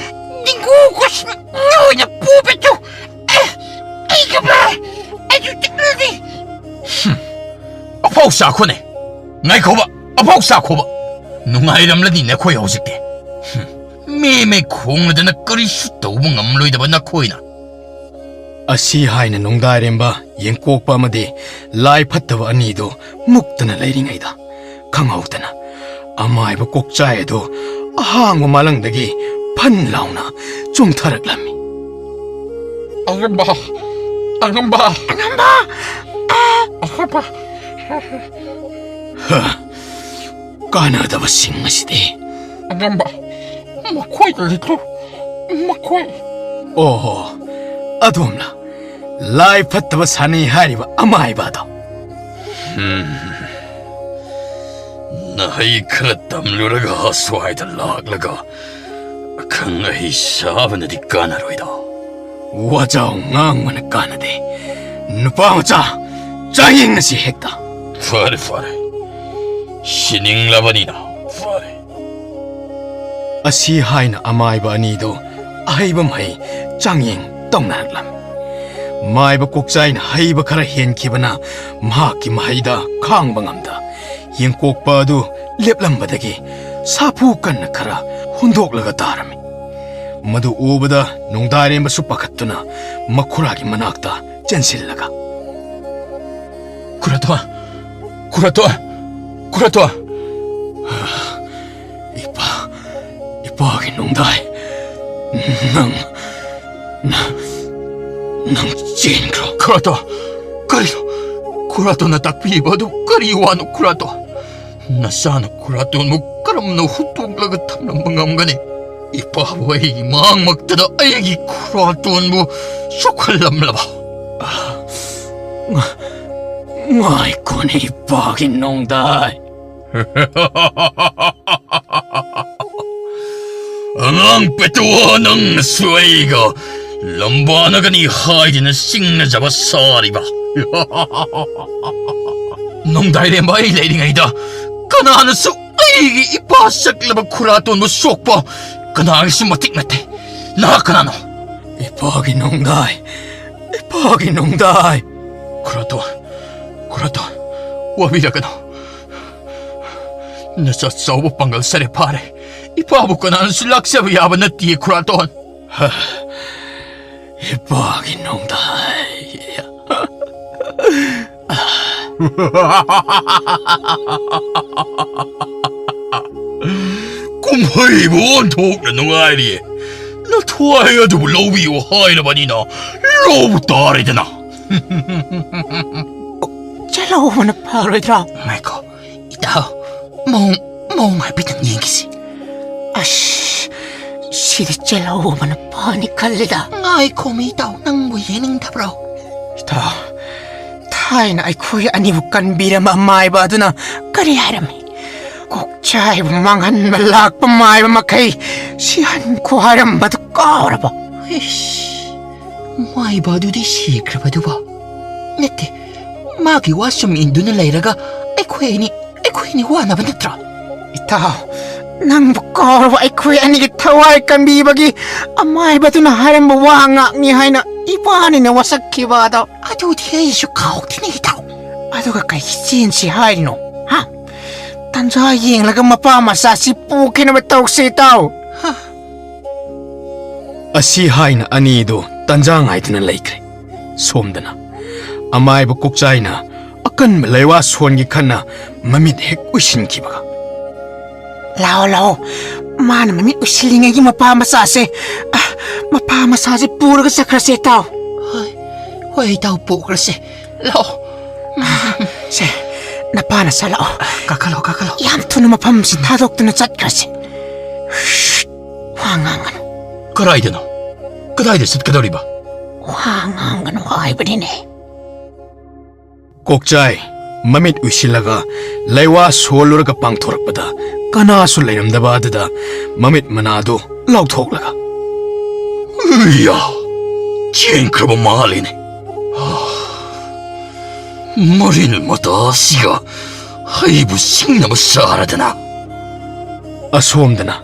ꯗꯤꯡꯒꯨ ꯀꯨꯁ ꯂꯣꯏꯅ ꯄꯨꯕꯤꯗꯨ꯫ ꯑꯦ, ꯆꯠꯈ꯭ꯔꯦ꯫ ꯑꯩꯁꯨ ꯆꯠꯂꯅꯤ꯫ ꯍꯨꯝ꯫ ꯑꯐꯥꯎ ꯁꯥꯈꯣꯅꯦ꯫ ꯉꯥꯏꯈꯣꯕ, ꯑꯐꯥꯎ ꯁꯥꯈꯣꯕ꯫ ꯅꯨꯡꯉꯥꯏꯔꯝꯂꯅꯤ ꯅꯈꯣꯏ ꯍꯧꯖꯤꯛꯇꯤ꯫ ꯍꯨꯝ꯫ ꯃꯦ ꯃꯦ ꯈꯣꯡꯂꯗꯅ ꯀꯔꯤꯁꯨ ꯇꯧꯕ ꯉꯝꯂꯣꯏꯗꯕ ꯅꯈꯣꯏꯅ꯫ ꯑꯁꯤ ꯍꯥꯏꯅ ꯅꯣꯡꯗꯥꯏꯔꯦꯝꯕ ꯌꯦꯡꯀꯣꯛꯄ ꯑꯃꯗꯤ ꯂꯥꯏ ꯐꯠꯇꯕ ꯑꯅꯤꯗꯨ ꯃꯨꯛꯇꯅ ꯂꯩꯔꯤꯉꯩꯗ, ꯈꯪꯍꯧꯗꯅ ꯑꯃꯥꯏꯕ ꯀꯣꯛꯆꯥꯏ ꯑꯗꯨ ꯑꯍꯥꯡꯕ ꯃꯥꯂꯪꯗꯒꯤ ꯐꯟ ꯂꯥꯎꯅ ꯆꯣꯡꯊꯔꯛꯂꯝꯃꯤ꯫ ꯑꯉꯝꯕ! ꯑꯉꯝꯕ! ꯑꯉꯝꯕ! ꯑꯉꯝꯕ! ꯍ, ꯀꯥꯟꯅꯗꯕꯁꯤꯡ ꯑꯁꯤꯗꯤ꯫ ꯑꯉꯝꯕ! ꯃꯈꯣꯏꯗ ꯂꯤꯠꯂꯨ꯫ ꯃꯈꯣꯏ꯫ ꯑꯣꯍꯣ, ꯑꯗꯣꯝꯂ? ꯂꯥꯏ ꯐꯠꯇꯕ ꯁꯥꯟꯅꯩ ꯍꯥꯏꯔꯤꯕ ꯑꯃꯥꯏꯕ ꯑꯗꯣ꯫ ꯍꯝ꯫ ꯅꯍꯩ ꯈꯔ ꯇꯝꯂꯨꯔꯒ ꯑꯁ꯭ꯋꯥꯏꯗ ꯂꯥꯛꯂꯒ ꯑꯈꯪ ꯑꯍꯩ ꯁꯥꯕꯅꯗꯤ ꯀꯥꯟꯅꯔꯣꯏꯗꯣ꯫ ꯋꯥꯖꯥꯎ ꯉꯥꯡꯕꯅ ꯀꯥꯟꯅꯗꯦ꯫ ꯅꯨꯄꯥ ꯃꯆꯥ, ꯆꯥꯡꯌꯦꯡꯅꯁꯤ ꯍꯦꯛꯇ꯫ ꯐꯔꯦ, ꯐꯔꯦ꯫ ꯁꯤꯅꯤꯡꯂꯕꯅꯤꯅ ꯐꯔꯦ꯫ ꯑꯁꯤ ꯍꯥꯏꯅ ꯑꯃꯥꯏꯕ ꯑꯅꯤꯗꯨ ꯑꯍꯩꯕ ꯃꯍꯩ ꯆꯥꯡꯌꯦꯡ ꯇꯧꯅꯔꯛꯂꯝꯃꯤ꯫ ꯃꯥꯏꯕ ꯀꯣꯛꯆꯥꯏꯅ ꯍꯩꯕ ꯈꯔ ꯍꯦꯟꯈꯤꯕꯅ ꯃꯍꯥꯛꯀꯤ ꯃꯍꯩꯗ ꯈꯥꯡꯕ ꯉꯝꯗ, ꯌꯦꯡꯀꯣꯛꯄ ꯑꯗꯨ ꯂꯦꯞꯂꯝꯕꯗꯒꯤ ꯁꯥꯐꯨ ꯀꯟꯅ ꯈꯔ ꯍꯨꯟꯗꯣꯛꯂꯒ ꯇꯥꯔꯝꯃꯤ꯫ ꯃꯗꯨ ꯎꯕꯗ ꯅꯣꯡꯗꯥꯏꯔꯦꯝꯕꯁꯨ ꯄꯥꯈꯠꯇꯨꯅ ꯃꯈꯨꯔꯥꯒꯤ ꯃꯅꯥꯛꯇ ꯆꯦꯟꯁꯤꯜꯂꯒ, "ꯈꯨꯔꯥꯇꯣꯟ! ꯈꯨꯔꯥꯇꯣꯟ! ꯈꯨꯔꯥꯇꯣꯟ!" ꯏꯄꯥ, ꯏꯄꯥꯒꯤ ꯅꯣꯡꯗꯥꯏ, ꯅꯪ, ꯅꯪ, ꯅꯪ ꯆꯦꯟꯈ꯭ꯔꯣ꯫ ꯈꯨꯔꯥꯇꯣꯟ! ꯀꯔꯤꯅꯣ? ꯈꯨꯔꯥꯇꯣꯟꯅ ꯇꯥꯛꯄꯤꯔꯤꯕ ꯑꯗꯨ ꯀꯔꯤ ꯋꯥꯅꯣ, ꯈꯨꯔꯥꯇꯣꯟ? ꯅꯆꯥꯅ ꯈꯨꯔꯥꯇꯣꯟꯕꯨ ꯀꯔꯝꯅ ꯍꯨꯠꯇꯣꯛꯂꯒ ꯊꯝꯂꯝꯕ ꯉꯝꯒꯅꯤ? ꯏꯄꯥꯕꯨ ꯑꯩꯒꯤ ꯃꯥꯡꯃꯛꯇꯗ ꯑꯩꯒꯤ ꯈꯨꯔꯥꯇꯣꯟꯕꯨ ꯁꯣꯛꯍꯜꯂꯝꯂꯕ? ꯉ-, ꯉꯥꯏꯈꯣꯅꯦ, ꯏꯄꯥꯒꯤ ꯅꯣꯡꯗꯥꯏ꯫ ꯑꯉꯥꯡ ꯄꯦꯇꯨꯋꯥ, ꯅꯪꯅꯁꯨ ꯑꯩꯒ ꯂꯝꯕꯥꯅꯒꯅꯤ ꯍꯥꯏꯗꯨꯅ ꯆꯤꯡꯅꯖꯕ ꯁꯥꯔꯤꯕ? ꯅꯣꯡꯗꯥꯏꯔꯦꯝꯕ ꯑꯩ ꯂꯩꯔꯤꯉꯩꯗ ꯀꯅꯥꯅꯁꯨ ꯑꯩꯒꯤ ꯏꯄꯥ ꯁꯛꯂꯕ ꯈꯨꯔꯥꯇꯣꯟꯕꯨ ꯁꯣꯛꯄ ꯀꯅꯥꯒꯤꯁꯨ ꯃꯇꯤꯛ ꯅꯠꯇꯦ꯫ ꯅꯍꯥꯛ ꯀꯅꯥꯅꯣ? ꯏꯄꯥꯒꯤ ꯅꯣꯡꯗꯥꯏ, ꯏꯄꯥꯒꯤ ꯅꯣꯡꯗꯥꯏ꯫ ꯈꯨꯔꯥꯇꯣꯟ, ꯈꯨꯔꯥꯇꯣꯟ, ꯋꯥꯕꯤꯔꯒꯅꯨ꯫ ꯅꯆꯥ ꯆꯥꯎꯕ ꯄꯥꯡꯒꯜ ꯁꯥꯔꯦ ꯐꯥꯔꯦ꯫ ꯏꯄꯥꯕꯨ ꯀꯅꯥꯅꯁꯨ ꯂꯥꯛꯆꯕ ꯌꯥꯕ ꯅꯠꯇꯦ, ꯈꯨꯔꯥꯇꯣꯟ꯫ ꯍ, ꯏꯄꯥꯒꯤ ꯅꯣꯡꯗꯥꯏ꯫ ꯀꯨꯝꯍꯩꯕꯨ ꯑꯣꯟꯊꯣꯛꯅ ꯅꯨꯡꯉꯥꯏꯔꯤꯌꯦ꯫ ꯅꯊ꯭ꯋꯥꯏ ꯑꯗꯨꯕꯨ ꯂꯧꯕꯤꯌꯨ ꯍꯥꯏꯔꯕꯅꯤꯅ, ꯂꯧꯕ ꯇꯥꯔꯦꯗꯅ꯫ ꯆꯦꯜꯍꯧꯕꯅ ꯐꯔꯣꯏꯗ꯭ꯔꯥ? ꯉꯥꯏꯈꯣ, ꯏꯇꯥꯎ, ꯃꯑꯣꯡ, ꯃꯑꯣꯡ ꯍꯥꯏꯐꯦꯠꯇꯪ ꯌꯦꯡꯈꯤꯁꯤ꯫ ꯑꯁ, ꯁꯤꯗꯤ ꯆꯦꯜꯍꯧꯕꯅ ꯐꯅꯤ ꯈꯜꯂꯤꯗ꯫ ꯉꯥꯏꯈꯣꯃꯤ ꯏꯇꯥꯎ, ꯅꯪꯕꯨ ꯌꯦꯡꯅꯤꯡꯗꯕ꯭ꯔꯣ? ꯏꯇꯥꯎ, ꯊꯥꯏꯅ ꯑꯩꯈꯣꯏ ꯑꯅꯤꯕꯨ ꯀꯟꯕꯤꯔꯝꯕ ꯑꯃꯥꯏꯕ ꯑꯗꯨꯅ ꯀꯔꯤ ꯍꯥꯏꯔꯝꯃꯤ? ꯀꯣꯛꯆꯥꯏꯕꯨ ꯃꯥꯡꯍꯟꯕ ꯂꯥꯛꯄ ꯃꯥꯏꯕ ꯃꯈꯩ ꯁꯤꯍꯟꯈꯣ ꯍꯥꯏꯔꯝꯕꯗꯨ ꯀꯥꯎꯔꯕꯣ? ꯏꯁ, ꯃꯥꯏꯕ ꯑꯗꯨꯗꯤ ꯁꯤꯈ꯭ꯔꯕꯗꯨꯕꯣ? ꯅꯠꯇꯦ, ꯃꯥꯒꯤ ꯋꯥ ꯁꯨꯝ ꯏꯟꯗꯨꯅ ꯂꯩꯔꯒ ꯑꯩꯈꯣꯏ ꯑꯅꯤ, ꯑꯩꯈꯣꯏ ꯑꯅꯤ ꯋꯥꯅꯕ ꯅꯠꯇ꯭ꯔꯣ? ꯏꯇꯥꯎ, ꯅꯪꯕꯨ ꯀꯥꯎꯔꯕ? ꯑꯩꯈꯣꯏ ꯑꯅꯤꯒꯤ ꯊꯋꯥꯏ ꯀꯟꯕꯤꯕꯒꯤ ꯑꯃꯥꯏꯕꯗꯨꯅ ꯍꯥꯏꯔꯝꯕ ꯋꯥ ꯉꯥꯛꯅꯤ ꯍꯥꯏꯅ ꯏꯕꯥꯅꯤꯅ ꯋꯥꯁꯛꯈꯤꯕ ꯑꯗꯣ꯫ ꯑꯗꯨꯗꯤ ꯑꯩꯁꯨ ꯀꯥꯎꯗꯦꯅꯦ, ꯏꯇꯥꯎ꯫ ꯑꯗꯨꯒ ꯀꯩꯒꯤ ꯆꯦꯟꯁꯤ ꯍꯥꯏꯔꯤꯅꯣ? ꯍꯥ? ꯇꯟꯖꯥ ꯌꯦꯡꯂꯒ ꯃꯄꯥ ꯃꯆꯥꯁꯤ ꯄꯨꯈꯤꯅꯕ ꯇꯧꯁꯤ, ꯏꯇꯥꯎ꯫ ꯍꯥ? ꯑꯁꯤ ꯍꯥꯏꯅ ꯑꯅꯤꯗꯨ ꯇꯟꯖꯥ ꯉꯥꯏꯗꯨꯅ ꯂꯩꯈ꯭ꯔꯦ꯫ ꯁꯣꯝꯗꯅ ꯑꯃꯥꯏꯕ ꯀꯣꯛꯆꯥꯏꯅ ꯑꯀꯟꯕ ꯂꯩꯋꯥ ꯁꯣꯟꯒꯤ ꯈꯟꯅ ꯃꯃꯤꯠ ꯍꯦꯛ ꯎꯏꯁꯤꯟꯈꯤꯕꯒ, "ꯂꯥꯛꯑꯣ, ꯂꯥꯛꯑꯣ, ꯃꯥꯅ ꯃꯃꯤꯠ ꯎꯏꯁꯤꯜꯂꯤꯉꯩꯒꯤ ꯃꯄꯥ ꯃꯆꯥꯁꯦ, ꯑ, ꯃꯄꯥ ꯃꯆꯥꯁꯦ ꯄꯨꯔꯒ ꯆꯠꯈ꯭ꯔꯁꯦ, ꯏꯇꯥꯎ꯫ ꯍꯣꯏ, ꯍꯣꯏ, ꯏꯇꯥꯎ, ꯄꯨꯈ꯭ꯔꯁꯦ꯫ ꯂꯥꯛꯑꯣ꯫ ꯁꯦ, ꯅꯄꯥꯅ ꯆꯠꯂꯛꯑꯣ꯫ ꯀꯥꯈꯠꯂꯣ, ꯀꯥꯈꯠꯂꯣ꯫ ꯌꯥꯝ ꯊꯨꯅ ꯃꯐꯝꯁꯤ ꯊꯥꯗꯣꯛꯇꯨꯅ ꯆꯠꯈ꯭ꯔꯁꯦ꯫ ꯋꯥ ꯉꯥꯡꯒꯅꯨ꯫ ꯀꯗꯥꯏꯗꯅꯣ? ꯀꯗꯥꯏꯗ ꯆꯠꯀꯗꯧꯔꯤꯕ?" "ꯋꯥ ꯉꯥꯡꯒꯅꯨ ꯍꯥꯏꯕꯅꯤꯅꯦ꯫" ꯀꯣꯛꯆꯥꯏ ꯃꯃꯤꯠ ꯎꯏꯁꯤꯜꯂꯒ ꯂꯩꯋꯥ ꯁꯣꯜꯂꯨꯔꯒ ꯄꯥꯡꯊꯣꯔꯛꯄꯗ, ꯀꯅꯥꯁꯨ ꯂꯩꯔꯝꯗꯕ ꯑꯗꯨꯗ ꯃꯃꯤꯠ ꯃꯅꯥꯗꯨ ꯂꯥꯎꯊꯣꯛꯂꯒ, "ꯎꯏꯌꯥ! ꯆꯦꯟꯈ꯭ꯔꯕ ꯃꯥꯜꯂꯤꯅꯦ꯫ ꯃꯔꯤꯜ ꯃꯇꯥꯁꯤꯒ ꯑꯩꯕꯨ ꯁꯤꯡꯅꯕ ꯁꯥꯔꯗꯅ!" ꯑꯁꯣꯝꯗꯅ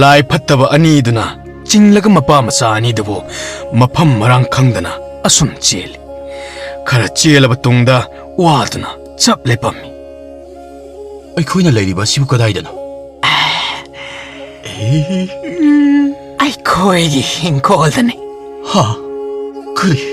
ꯂꯥꯏ ꯐꯠꯇꯕ ꯑꯅꯤꯗꯨꯅ ꯆꯤꯡꯂꯒ ꯃꯄꯥ ꯃꯆꯥ ꯑꯅꯤꯗꯨꯕꯨ ꯃꯐꯝ ꯃꯔꯥꯡ ꯈꯪꯗꯅ ꯑꯁꯨꯝ ꯆꯦꯜꯂꯤ꯫ ꯈꯔ ꯆꯦꯜꯂꯕ ꯇꯨꯡꯗ ꯋꯥꯗꯨꯅ ꯆꯞ ꯂꯦꯞꯄꯝꯃꯤ꯫ ꯑꯩꯈꯣꯏꯅ ꯂꯩꯔꯤꯕ ꯑꯁꯤꯕꯨ ꯀꯗꯥꯏꯗꯅꯣ? ꯑꯩꯈꯣꯏꯒꯤ ꯏꯪꯈꯣꯜꯗꯅꯤ꯫ ꯍꯥ? ꯀꯔꯤ?